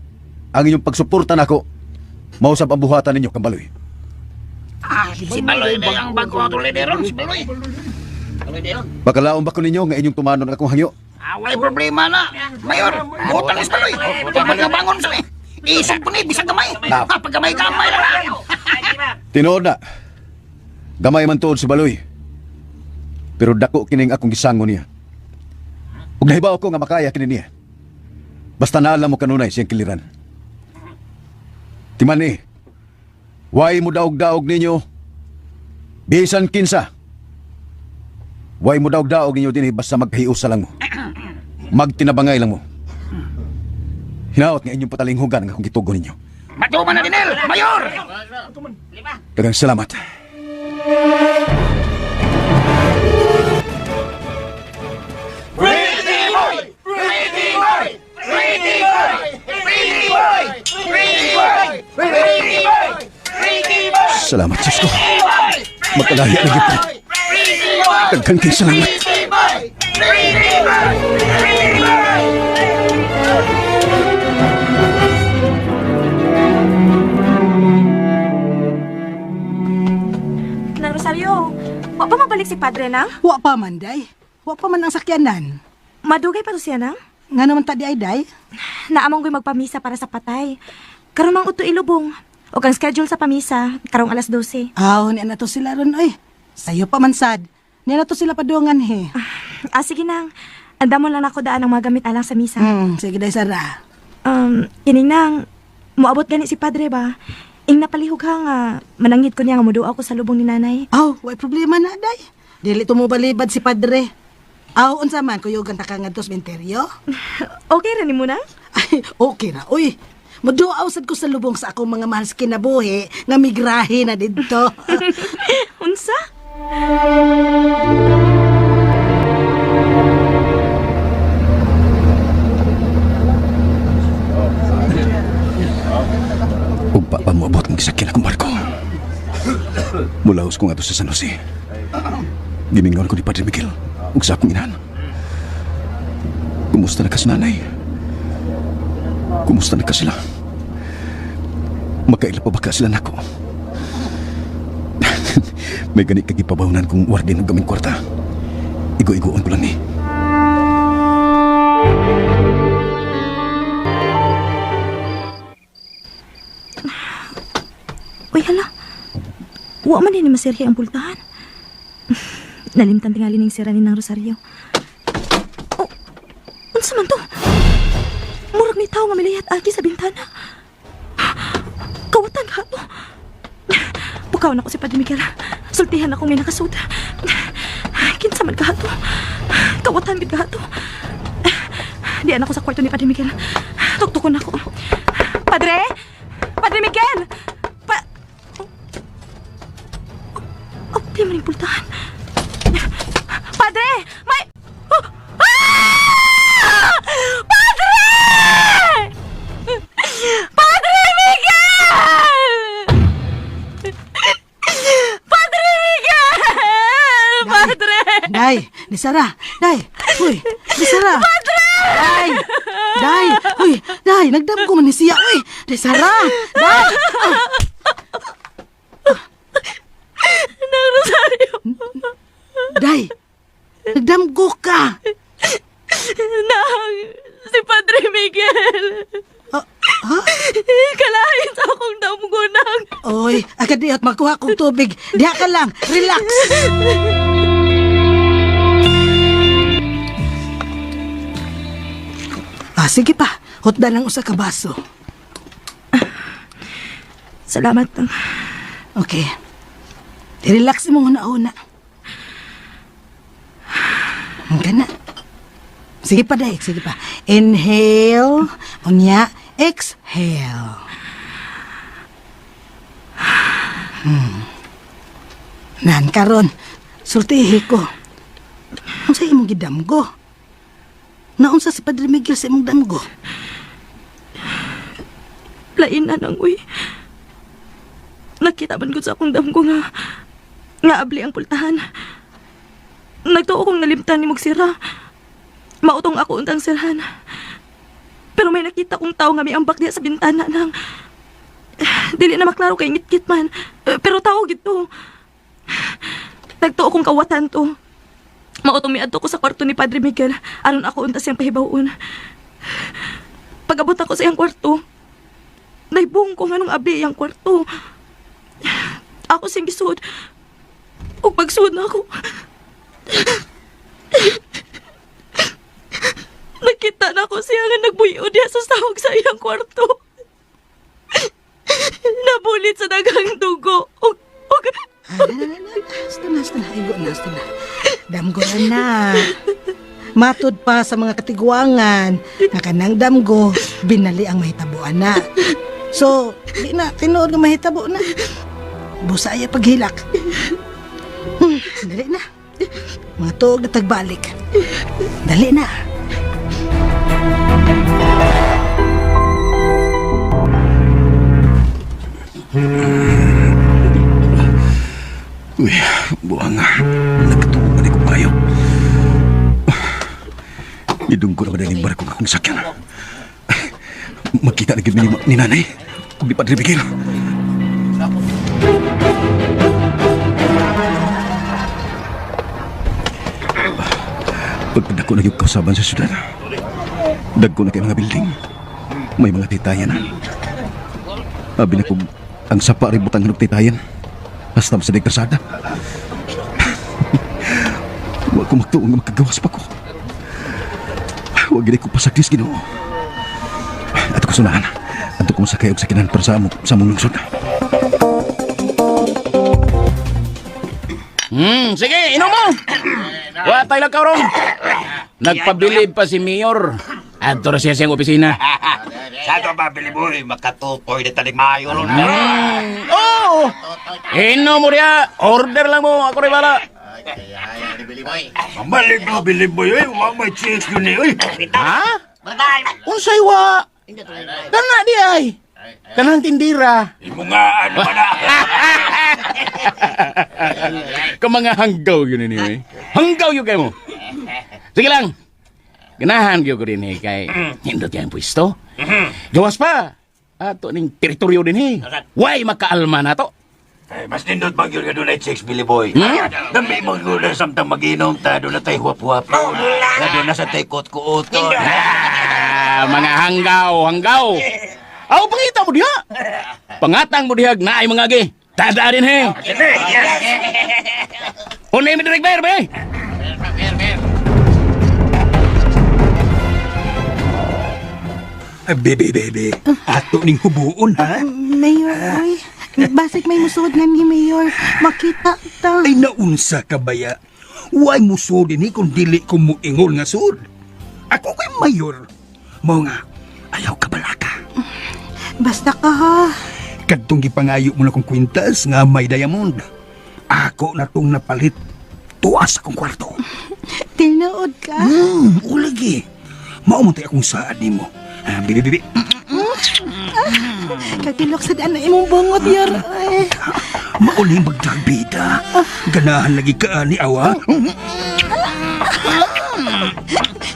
ang inyong pagsuporta nako, mausap ang buhatan ninyo kang Baloy. Ah, si Baloy na ang bago atong lideron, si Baloy. Bakalaon ba ko ninyo nga inyong tumanon ang akong hangyo? Away problema na. Mayor, butan ni si Baloy. Di man bangon sa Isog po ni, bisag gamay. Paggamay-gamay lang. Tinuod na. Gamay man tuod si Baloy. Pero dako kining akong gisango niya. Ug nahibaw ko nga makaya kini niya. Basta naalam mo kanunay siyang kiliran. Timan ni, way mo daog-daog ninyo, bisan kinsa. Way mo daog-daog ninyo dinhi basta magkahiusa lang mo. Magtinabangay lang mo. Hinaot nga inyong patalinghugan ang akong gitugon ninyo. Matuman na, Daniel! Mayor! Daghang salamat. Pretty boy! Pretty boy! Pretty boy! Pretty boy! Pretty boy! Pretty boy! Pretty boy! Salamat, Diyos ko. Magkalaya na gyud ko. Daghan kay salamat. Pretty boy! Pretty boy! Pretty boy! Nang Rosario, wa pa mabalik si Padre nang? Wa pa man, day. Wa pa man ang sakyanan. Madugay pa to siya nang? Nga naman ta di ay, day? Naamong ko'y magpamisa para sa patay. Karon mang uto ilubong. O kang schedule sa pamisa, karong alas 12. Aw, niya na to sila ron, oy. Sayo pa man sad. Niya na to sila padungan, he. Ah, sige nang. Andamon lang ako daan ang mga gamit alang sa misa. Sige day, Sara. Kining nang, moabot gani si Padre ba? Ing napalihog ha nga, manangit ko niya nga muduaw ko sa lubong ni nanay. Aw, way problema na, day. Dili tumubalibad si Padre. Aw, unsa man, kuyugan ta ka ngadto sa menteryo? Okay ra ni mo na? Ay, okay ra, uy. Muduaw sad ko sa lubong sa akong mga mahal sa kinabuhi nga migrahe na didto. Unsa? Ugpa pa moabot ang gisakyan akong barko. Mulaos ko nga to sa San Jose. Gimingon ko ni Padre Miguel ug sa akong inahan. Kumusta na ka sa nanay? Kumusta na ka sila? Makaila pa ba ka sila nako? May gani kag gipabawnan kung warden og gaming kwarta. Igo-igoon ko lang ni. Uy, hala. Wa man din ni maserhi ang pultahan. Nalimtan tingali ning sira ni Nang Rosario. Oh, unsa man to? Murag may tao nga miliyat agi sa bintana. Kawatan ka to. Bukaw na ko si Padre Miguel. Sultihan ako may nakasuot. Kinsa man ka to. Kawatan gid ka to. Diyan ako sa kwarto ni Padre Miguel. Tuktukon ako. Padre! Padre Miguel! Pa... Oh, di man yung pultahan. Padre! May... Oh! Ah! Padre! Padre Miguel! Padre Miguel! Padre! Day, ni Sara. Day, uy, ni Sara. Padre! Day, day, uy, day, nagdam ko man ni siya, uy. Day, Sara, day. Nang Rosario! Day, nagdamgo ka. Nang! Si Padre Miguel! Ha? Kalahin sa akong damgo nang! Oy, agad diot magkuha kong tubig. Diha ka lang, relax. Ah, sige pa. Hutdan ang usa ka baso. Salamat nang. Okay. Relax mo una-una. Ang na. Sige pa, Day. Sige pa. Inhale. Unya. Exhale. Nan, karon. Sultihi ko. Unsa imong gidamgo? Naunsa si Padre Miguel sa imong damgo? Lain na nang uy. Nakita man ko sa akong damgo nga nga abli ang pultahan. Nagtuo kong nalimtan ni Mugsira. Mautong ako untang sirhan. Pero may nakita kong tao nga may ambak diya sa bintana nang dili na maklaro kay ngitngit man. Pero tao gito. Nagtuo kong kawatan to. Mautong miadto ko sa kwarto ni Padre Miguel aron ako unta siyang pahibaw-on. Pag-abot ako sa iyang kwarto, naibong ko nga nung abli iyang kwarto. Ako siyang gisuod. Ug pagsuod na ako. Nakita na ko siya nga nagbuyo diya sa sahog sa iyang kwarto. Nabulit sa daghang dugo. Ug, ug, Ah, na, na, na, na. Asta na, asta na. Igo na, asta na. Damgo na na. Matud pa sa mga katigwangan nga kanang damgo, binali ang mahitabuan na. So, di na, tinuod nga mahitabo na. Busa ay paghilak. Dali na. Mga tuog na tagbalik. Dali na. Uy, buang. Nagkatuo pa ni kong bayo. Nidunggo na madaling barko akong sakyan. Magkita na gid ni nanay. Kung di Padre Miguel. Pagpadako na yung kausaban sa syudad. Dagko na kay mga building. May mga titayan na. Abi na kung ang sapa rin butang ng titayan. Hasta sa degtrasada. Wa ko magtuong nga makagawas pa ko. Wa gid ko pasagdis Ginoo. Ato ko sunahan. Ato ko masakay og sakinan para sa among lungsod. Sige, inom mo. Wa tayo lang karon. Nagpabilib pa si Mayor. Adto ra siya siyang opisina. Sa to ba, Billy Boy? Makatukoy na talig mayo ron. Oh! Inom mo riya. Order lang mo. Ako rin bala. Mamalig mo, Billy Boy. Uy, mamay chicks yun eh. Uy. Ha? Unsay wa? Kana di ay. Kanang tindira. Imo nga, ano ba na? Kamanga hanggaw yun ini. Eh. Hanggaw yun kayo mo. Sige lang. Ganahan gyud ko din eh kay hindot yan pwesto. Gawas pa. Ato ning teritoryo din eh. Way makaalma na to. Eh, mas nindot bang yun nga doon ay chicks, Billy Boy? Dami mong yun na samtang mag-inom ta. Doon na tayo huwap-huwap. Na doon na sa tayo kot-kuoton. Ah, mga hanggaw, hanggaw. Aw, pangita mo diha. Pangatang mo diha na ay mga gi. Tada din he. Unay mi direk ber be. Bebe, bebe. Ato ning hubuon, ha? Mayor, oy. Basig may musuod na ni Mayor. Makita ta. Ay, naunsa ka baya. Way musuod ini kung dili ko muingol nga suod. Ako kay mayor. Mao nga, ayaw ka balaka. Basta ka ha. Kadtong gipangayo mo na kong kwintas nga may diamond. Ako na tong napalit. Tuas akong kwarto. Tinuod ka. Ulagi. Mao man tay akong saad nimo. Ah, bibi, bibi. Katilok sa daan na imong bungot, Yor. Oy. Mao ni magdagbida. Ganahan lagi ka ni awa.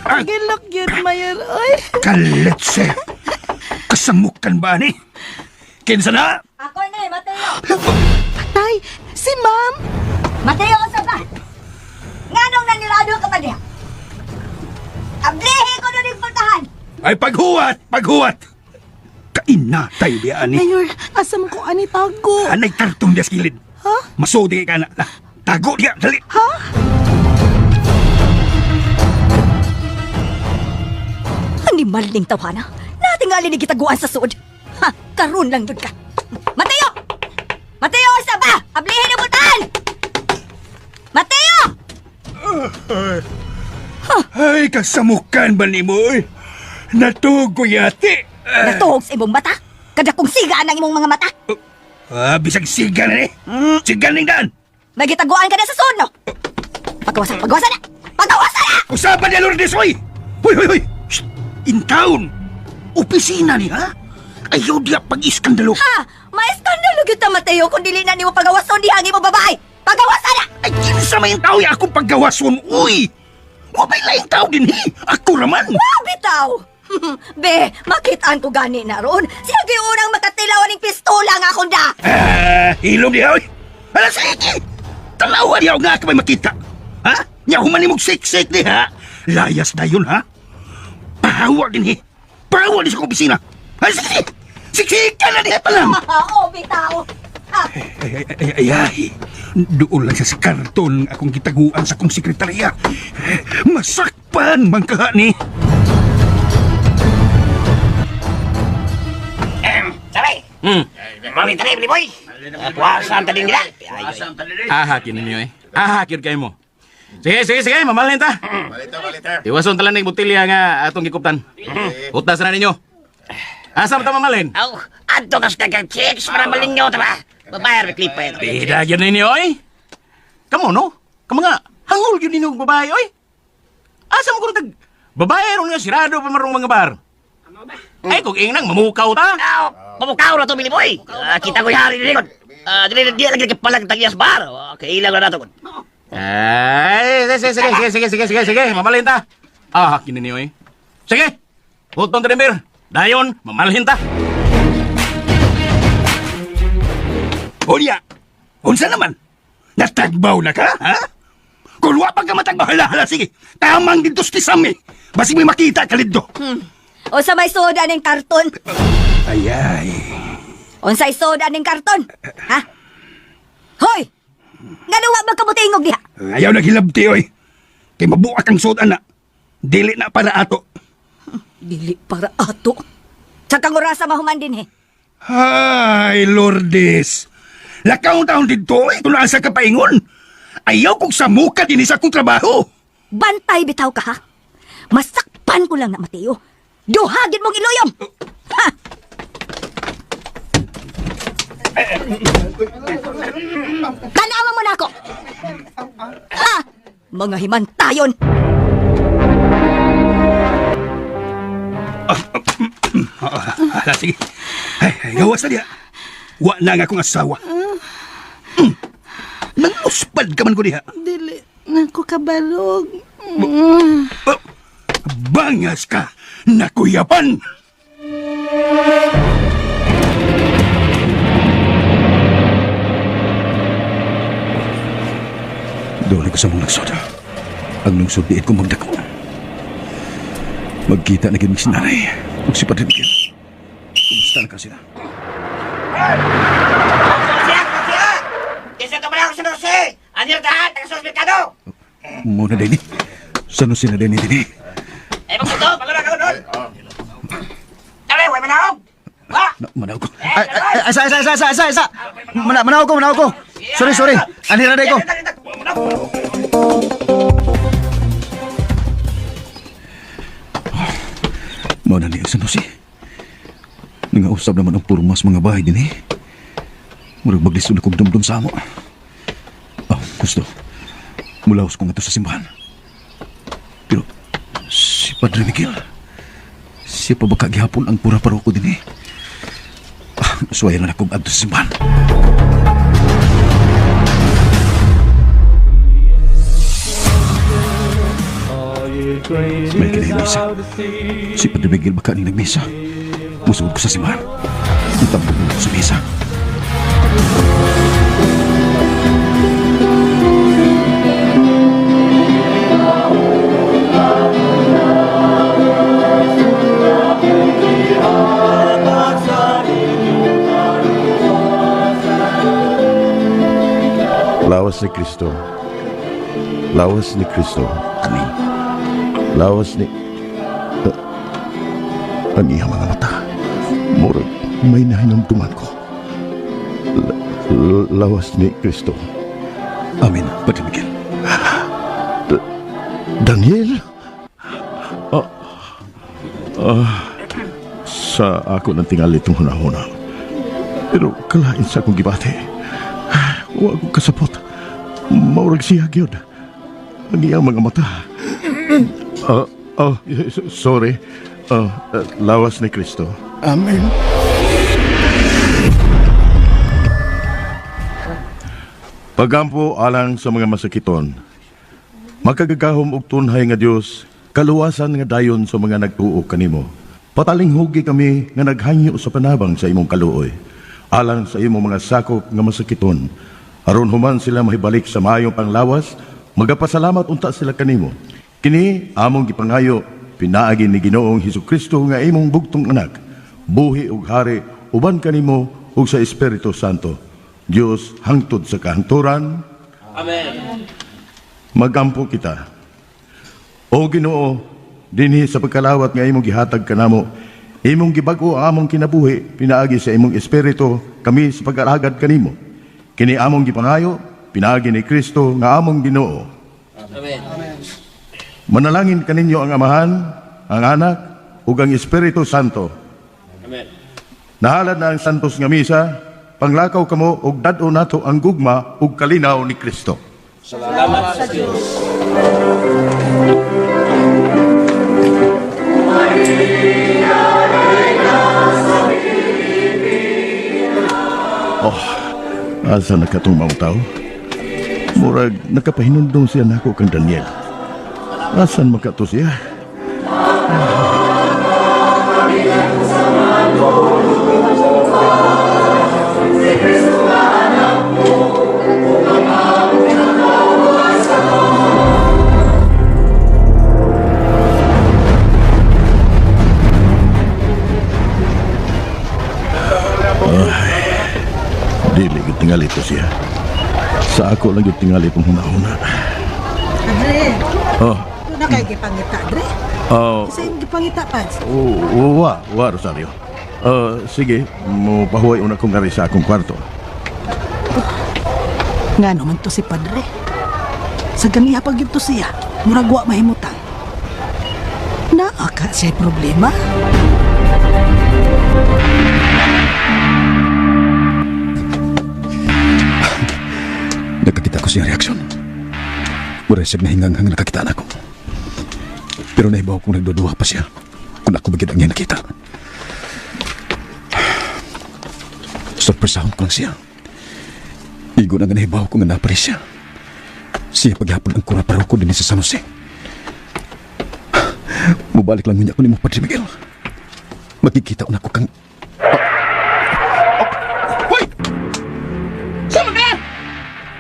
Kagilok yun, Mayor. Oy. Kaletse. Kasamukan ba ni? Kinsa na? Ako na eh, Mateo! Patay! Si Ma'am! Mateo, asa ba? Nganong nanirado ka pa diha? Ablihi ko nun yung pultahan! Ay paghuwat, paghuwat. Kainatay di ani. Mayor, asa man ko ani tago? Anay karton diya sa gilid. Ha? Masudi ka na. Tago diya, dali. Ha? Animal ning tawhana. Natingali ni gitaguan sa suod. Ha, karon lang dun ka. Mateo! Mateo, asa ba? Ablihin ang pultahan! Mateo! Ay, kasamukan ba ni mo? Oy? Natugo yati. Natuhog sa imong mata? Kada kong sigaan ang imong mga mata. Ah, bisag siga na ni. Siga ning daan. May gitaguan ka na sa suod, no? Pagawasan, pagawasan na! Pagawasan na! Usapan niya, Lourdes, oy! Hoy, hoy, hoy! Shh! In town! Opisina ni, ha? Ayaw diya pag-iskandalo. Ha! Maiskandalo gyud ta, Mateo, kung dili na nimo pagawason diha ang imong babae! Pagawasan na! Ay, kinsa may tao ya akong paggawason, uy! Wa may laing tao din, hi! Ako raman! Wow, bitaw! Be, makitaan ko gani na roon. Siya gyud unang makatilaw ning pistola nga akong da. Ah, hilom diha, oy! Ala, sige! Tanawa diha nga ka may makita. Ha? Nya humani mong siksik diha. Layas na yun, ha? Pahawa din, hi! Pahawa din sa akong opisina. Ay, sige! Siksikan na diha pa lang! Oo, bitaw. Ha, Ay, ay, ay, ay, ay. Doon lang siya sa karton akong gitaguan sa akong sekretarya. Masakpan, mangkahani. Sabi! Mami tani, Billy Boy! Puwasan ta din nila. Aha, kin ninyo eh. Aha, kin kayo mo. Sige, sige, sige, mamalin ta. Iwason talan ng botilya nga atong gikuptan. Utas na ninyo. Asa mo ta mamalin? Aw, adto kas dagang chicks para malingaw ta ba? Babayar may klipa ito. Bida yun ninyo oy. Kamo no? Kamo nga, hangol yun ninyo babae oy. Asa mo kung tag babae ron nga sirado pa marong mga bar. Ay, kung ingnang mamukaw ta. Aw, pamukaw na to, Billy Boy. Ah, kita ko yari ni likod. Ah, dili di lagi kapalag tagiyas bar. Okay, ilang na nato kon. Ay, sige, sige, sige, sige, sige, sige, sige, mamalhin ta. Ah, kini niyo eh. Sige, hutong trimir. Dayon, mamalhin ta. Unya, unsa naman? Natagbaw na ka, ha? Kung wa pa ka matagbaw, hala, hala, sige. Tamang dito sa kisame. Basig may makita ka dito. Unsa may suod aning karton? Ay, ay. Unsay suod aning karton? Ha? Hoy! Ngano wa man kabutingog diha? Ayaw naghilabti, oy. Kay mabuak ang suot, ana. Dili na para ato. Dili para ato. Sa kangurasa mahuman din eh. Ay, Lourdes. Lakaw taon dito, eh, kung asa ka paingon. Ayaw kong samuka din sa akong trabaho. Bantay bitaw ka ha. Masakpan ko lang na Mateo. Duhagin mong iluyom. Ha! Tanawa mo na ako. Ha! Mga himantayon. Hala, sige. Ay, ay, gawas na diha. Wa na nga akong asawa. Nangluspad ka man ko diha. Dili na ko kabalog. Oh, bangas ka, nakuyapan! Doon ako sa mong lungsod. Ang lungsod diit ko magdako. Magkita na gid si nanay. Ug si Padre Miguel. Kumusta na ka sila? Siya, siya! Isa to pala ako sa Jose! Anir tahan, taga sa merkado! Muna din eh. Sano sila din din eh? Eh, magputo, palala ka nun! Dre, way manaog. Wa. Manaog ko. Ay, ay, ay, isa, isa, isa, isa, isa, isa. Manaog ko, manaog ko. Sorry, sorry. Anhira na ko. Mao na ni ang San Jose. Nangausap naman ang purmas mga bahay din eh. Murag maglisod akong dumdum sa amo. Oh, gusto. Mulaos ko nga to sa simbahan. Pero si Padre Miguel, siya pa ba kagihapon ang pura paroko din eh. Ah, suwayan na akong adto sa simbahan. May kinay misa. Si Padre Miguel baka ni nagmisa. Musuod ko sa simbahan. Itambog mo sa misa. Lawas ni Kristo. Lawas ni Kristo. Amen. Lawas ni... Ang iyang mga mata. Murag may nahinumduman ko. Lawas ni Kristo. Amen, Padre Miguel. Daniel? Ah, ah, sa ako ng tingali itong hunahuna. Pero kalain sa akong gibati. Wa ko kasapot. Maurag siya gyud. Ang iyang mga mata. Ah, oh, sorry. Ah, lawas ni Kristo. Amen. Pagampo alang sa mga masakiton. Makagagahom og tunhay nga Dios, kaluwasan nga dayon sa mga nagtuo kanimo. Patalinghugi kami nga naghangyo sa panabang sa imong kaluoy. Alang sa imong mga sakop nga masakiton. Aron human sila mahibalik sa maayong panglawas, magapasalamat unta sila kanimo. Kini among gipangayo pinaagi ni Ginoong Hesukristo nga imong bugtong anak, buhi ug hari uban kanimo ug sa Espiritu Santo. Dios hangtod sa kahangturan. Amen. Magampo kita. O Ginoo, dinhi sa pagkalawat nga imong gihatag kanamo, imong gibag-o ang among kinabuhi pinaagi sa imong espiritu kami sa pag-alagad kanimo. Kini among gipangayo pinaagi ni Kristo nga among Ginoo. Amen. Manalangin kaninyo ang Amahan, ang Anak, ug ang Espiritu Santo. Amen. Nahalad na ang santos nga misa, panglakaw kamo ug dad-o nato ang gugma ug kalinaw ni Kristo. Salamat sa Diyos. Oh, asa na katong mga tao? Murag nakapahinundong siya nako kang Daniel. Asan makato siya? Ay, dili gud tingali to siya. Sa ako lang yung tingali itong huna-huna. Dre, Oh, na kay gipangita, Dre. oh, Sa imong gipangita, Pads. wa, wa, Rosario. Sige, mo pahuway una kong ngari sa akong kwarto. Nga naman to si Padre. Sa ganiya pag to siya, murag wa mahimutang. Naa ka siya problema? Nakakita ko siyang reaksyon. Mura siya nahinganghang nakakita na ako. Pero naibaw kong nagduduha pa siya kung ako bagid ang niya nakita. Sorpresahon ko lang siya. Igo na nga nahibaw ko nga napare siya. Siya paghapon ang kura paroko din sa San Jose. Mubalik lang niya ko ni mo, Padre Miguel. Magkikita ko na ko kang... Hoy! Sama ka!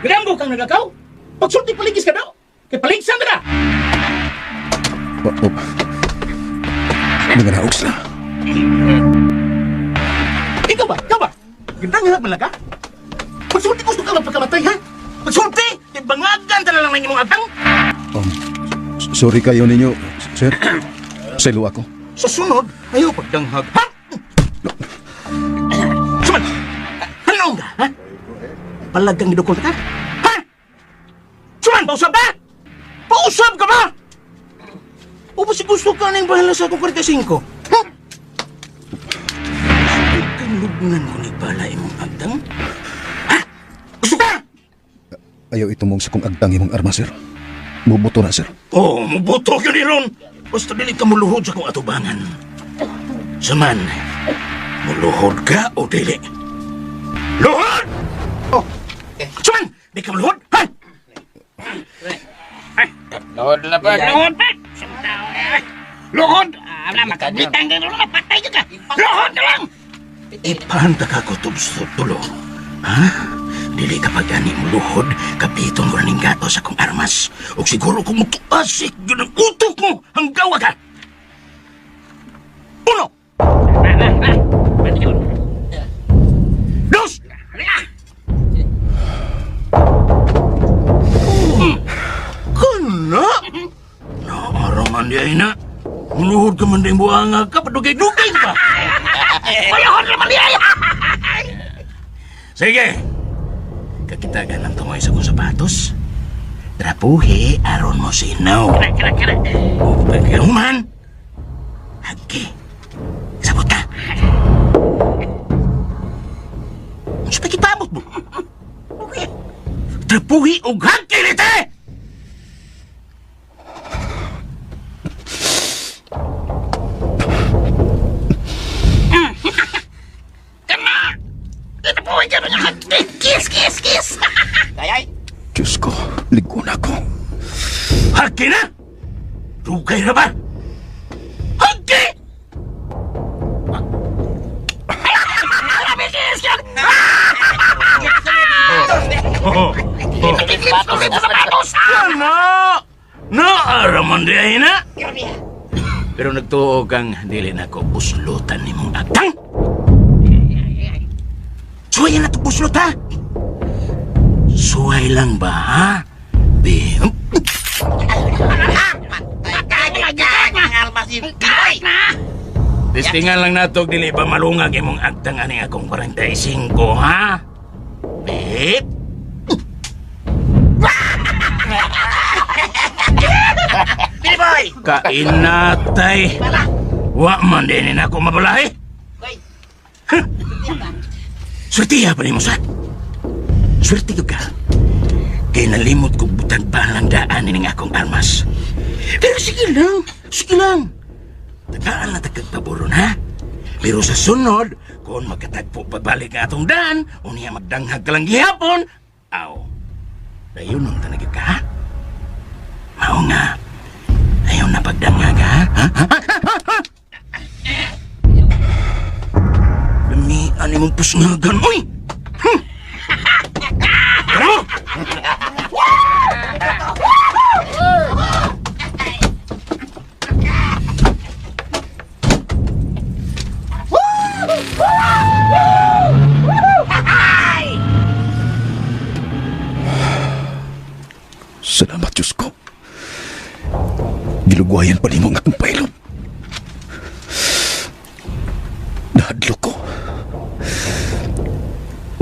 Gadamgo kang nagakaw? Pagsulti paligis ka daw! Kay paligsan ka na! Oh, oh. Nanganaog sila. Ikaw ba? Ikaw ba? Gandang hirap man lang ka? Pagsulti gusto ka magpakamatay, ha? Pagsulti! Kay bangagan ta na lang ng imong agtang! Sorry kayo ninyo, sir. Selo ako. Sa sunod, ayaw pagdanghag, ha? Palag kang gidukol ka? Ha? Suman, pausap ka? Pausap ka ba? O ba si gusto ka nang bahala sa akong 45? Ha? Kang lubngan ko ni bala imong agtang? Ha? Gusto ka? Ayaw itumong sa kong agtang imong arma, sir. Mubuto na, sir. Oh, mubuto yun ron. Basta dili ka muluhod sa akong atubangan. Saman, muluhod ka o dili? Luhod! Oh, Saman, di ka muluhod? Ha? Luhod na pa. Luhod pa! Luhod! Wala, makabitang ka na, patay ka! Luhod ka lang! Ipanta ka ko sa tulo. Ha? Dili ka pag gani mo luhod, kapiton ko na ning gato sa kong armas. O siguro kung mutuasik yun ang utok mo, hanggawa ka! Uno! Dos! Kana? Naarangan di ay na. Muluhod ka man din buanga ka, padugay-dugay ka! Maluhod naman di ay! Sige! Kakitagan ng tungoy sa kong sapatos. Trapuhi aron mo sinaw. O pagkahuman, hagki. Sabot ka. Sa pagkipabot mo. Okay. Trapuhi og hagki nite! Kana! Trapuhi ka na hagki! Kiss, kiss, kiss! Ay, Diyos ko, ligo na ko. Hagki na! Dugay na ba? Hagki! Ano? Naaraman di ay na. Pero nagtuo kang dili na ko buslutan ni mong agtang. Suway na to buslot ha? Suway lang ba ha? Bi. Testingan lang nato dili ba malungag imong agtang ani akong 45 ha? Bip. Billy Boy! Kainatay. Wa man din ako mabalahi. Huh? Swerte pa nimo sa. Swerte ko ka. Kay nalimot ko butag balang daan ining akong armas. Pero sige lang, sige lang. Tagaan na tagkag paboron ha. Pero sa sunod, kung magkatagpo pagbalik nga atong daan, unya magdanghag ka lang gihapon, aw. Dayon nung tanagit ka ha? Mao nga. Ayaw na pagdanghag ha? Ha? Ha? Ha? Ha? Lamian imong pusngagan, uy! Tara mo! Salamat, Diyos ko. Gilugwayan pa nimo ang akong pailom. Nahadlok ko.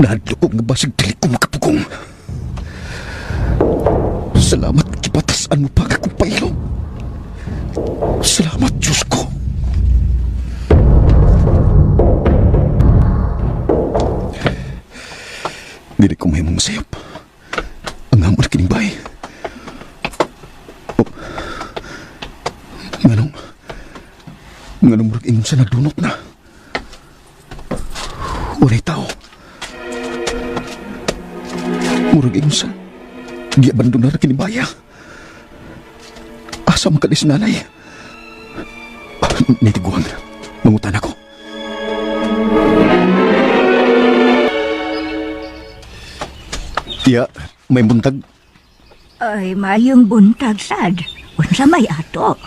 Nahadlok ko nga basig dili ko makapugong. Salamat gibatasan mo pa ang akong pailom. Salamat, Diyos ko. Dili ko mahimong masayop. Ang hamon kining bahay. Oh. Nganong? Nganong murag ingon sa nagdunot na? Walay tao. Murag ingon sa giabandonar kini baya. Asa man kalis nanay? Nitiguan. Mangutan ako. Iya, may buntag. Ay, mayong buntag sad. Unsa may ato?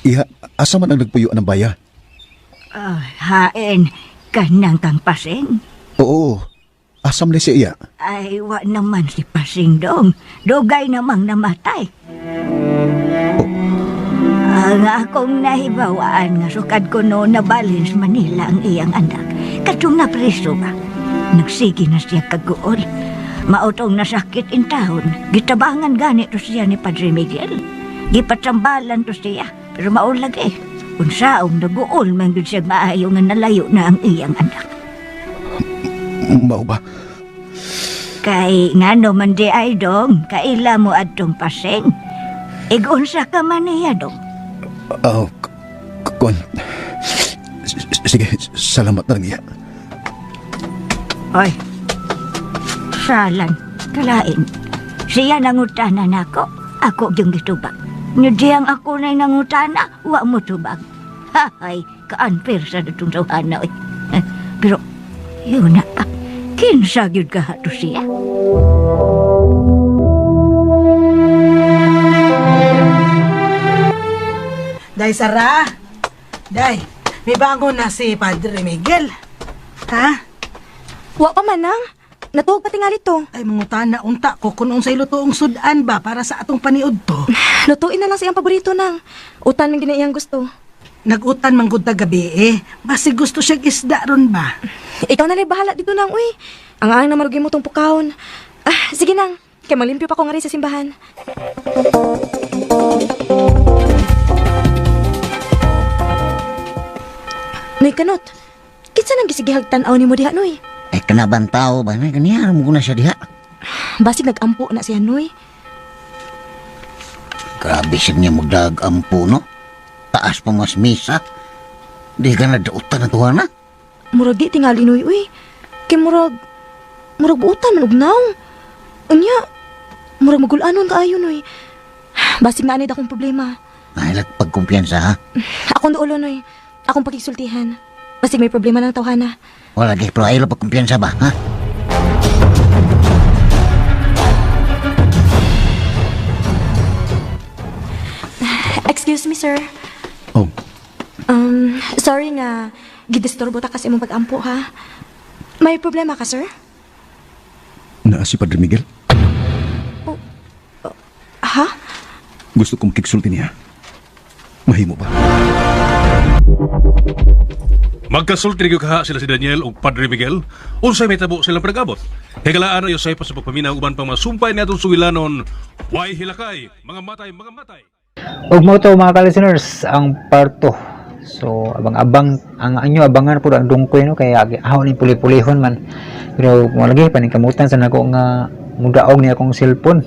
Iya, asa man ang nagpuyo ng baya? Hain, kanang kang Pasing. Oo, asa man si iya? Ay, wa naman si Pasing dong. Dugay namang namatay. Ang akong nahibawaan nga sukad ko no nabalin sa Manila ang iyang anak. Katong napreso ba? Nagsige na siya kaguol. Mautong nasakit in taon. Gitabangan gani to siya ni Padre Miguel. Gipatsambalan to siya. Pero maulag eh. Unsaong naguol man gyud siya maayo nga nalayo na ang iyang anak. Mao ba? Kay ngano man di ay dong, kaila mo adtong paseng. Igunsa ka man niya dong. Oh, kon. Sige, salamat na lang iya. Oy, salan, kalain. Siya nangutana nako, ako yung gitubag. Nudiyang ako na'y nangutana, wa mo tubag. Hay, kaanper sa datong tawhana, oy. Eh, pero, yun na pa, kinsa gyud ka to siya. Day, Sara. Day, may bago na si Padre Miguel. Ha? Wa pa man nang. Natuog pa tingali to. Ay, mangutana unta ko kung unsay lutoong sudan ba para sa atong paniud to. Lutuin na lang sa iyang paborito nang. Utan man gina iyang gusto. Nag-utan man gud ta gabi eh. Basi gusto siyang isda ron ba? Ikaw na lang bahala dito nang, uy. Ang ang na marugi mo tong pukawon. Ah, sige nang. Kay malimpyo pa ko nga rin sa simbahan. Noy kanot. Kinsa nang gisigihag tan-aw nimo diha, Noy? Ay, kanaban tao ba? Ay, kaniya, mo na siya diha. Basig nagampo na siya, Noy. Grabe siya niya magdagampo, no? Taas pa mas misa. Di ka na dautan na tuwa na. Murag di tingali, Noy, uy. Kay murag buutan man og naw. Unya, murag magulanon kaayo, Noy. Basig na anid akong problema. Nahilag pagkumpiyansa, ha? Akong duolo, Noy. Akong pakigsultihan. Basig may problema ng tawhana. Wala di, pero ayaw pagkumpiyansa ba, ha? Excuse me, sir. Oh. Sorry nga, gidisturbo ta kasi imong pag-ampo, ha? May problema ka, sir? Naa si Padre Miguel. Ha? Gusto kong kiksulti niya. Mahimo ba? Magkasulti ni kaha sila si Daniel ug Padre Miguel unsay may tabo silang pag-abot. Higalaan ayo say pa sa pagpaminaw uban pang masumpay ni atong sugilanon. Way hilakay, mga matay, mga matay. Ug mo to mga ka-listeners ang part 2. So abang-abang ang inyo abangan pud ang dungkoy no kay aho ni puli-pulihon man. Pero kung lagi paningkamutan sa nako nga mudaog ni akong cellphone.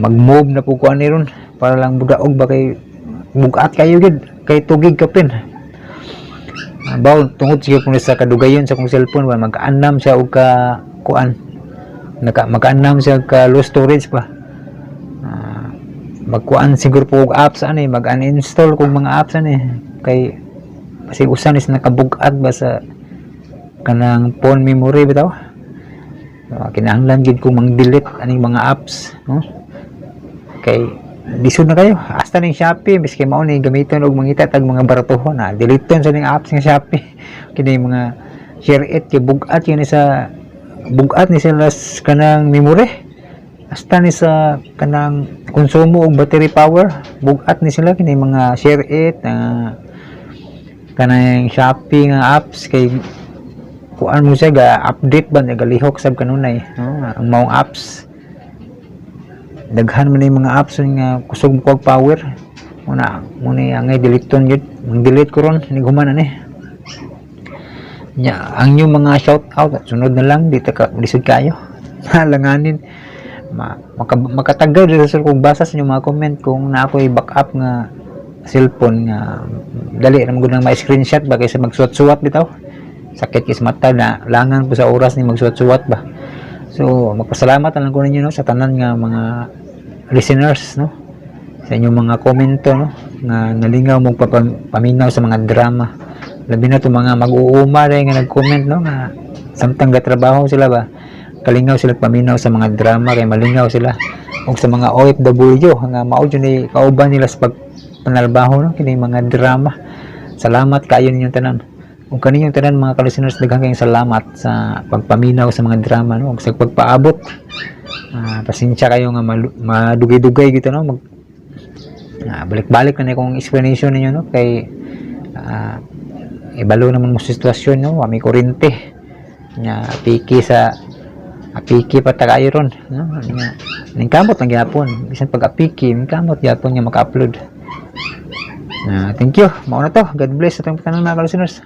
Mag-move na po ko ani ron para lang mudaog ba kay bugat kayo gid kay tugig kapin. Baw tungod sige kung sa kadugayon sa akong cellphone ba magkaanam siya og ka kuan. Naka magkaanam siya og ka low storage pa. Magkuan siguro po og apps ani, mag-uninstall kog mga apps ani kay kasi usan is nakabug-at ba sa kanang phone memory bitaw. Kinahanglan gid kong mang-delete aning mga apps, no? Kay lisod na kayo hasta ning Shopee biski mao ni gamiton og mangita tag mga baratuhon na deleteon sa ning apps nga Shopee. Kini mga share it kay bug-at yun sa bug-at ni sila kanang memory hasta ni sa kanang konsumo og battery power bug-at ni sila kini mga share it kanang Shopee nga apps kay kuan mo siya ga update ba nagalihok sab kanunay, no? Ang maong apps daghan man ni mga apps nga kusog mo og power muna muna angay deleton gyud mang-delete ko ron nighuman ani nya ang inyong mga shout out sunod na lang dito ka lisod kayo halanganin makatagal dito sa kung basa sa inyong mga comment kung na ako'y backup nga cellphone nga dali ra man gud nang ma-screenshot ba kaysa magsuwat-suwat bitaw sakit kis mata na langan po sa oras ni magsuwat-suwat ba. So magpasalamat na lang ko ninyo no sa tanan nga mga listeners no sa inyong mga komento no nga nalingaw mo paminaw sa mga drama labi na itong mga mag-uuma rin nga nag-comment no nga samtang gatrabaho sila ba kalingaw sila paminaw sa mga drama kay malingaw sila og sa mga OFW nga mao jud ni kauban nila sa pagpanalbaho no kini mga drama. Salamat kaayo ninyong tanan. Ug kaninyong tanan mga ka-listeners, daghan kayong salamat sa pagpaminaw sa mga drama no ug sa pagpaabot. Pasensya kayo nga madugay-dugay gito no balik-balik na ni akong explanation ninyo no kay ibalo naman mo sitwasyon no, wa may kuryente. Nya apiki sa apiki pa ta kayo ron, no? Nya ningkamot lang gyapon bisan pag apiki, ningkamot gyapon nga maka-upload. Na thank you. Mao na to. God bless sa atong tanan, mga listeners.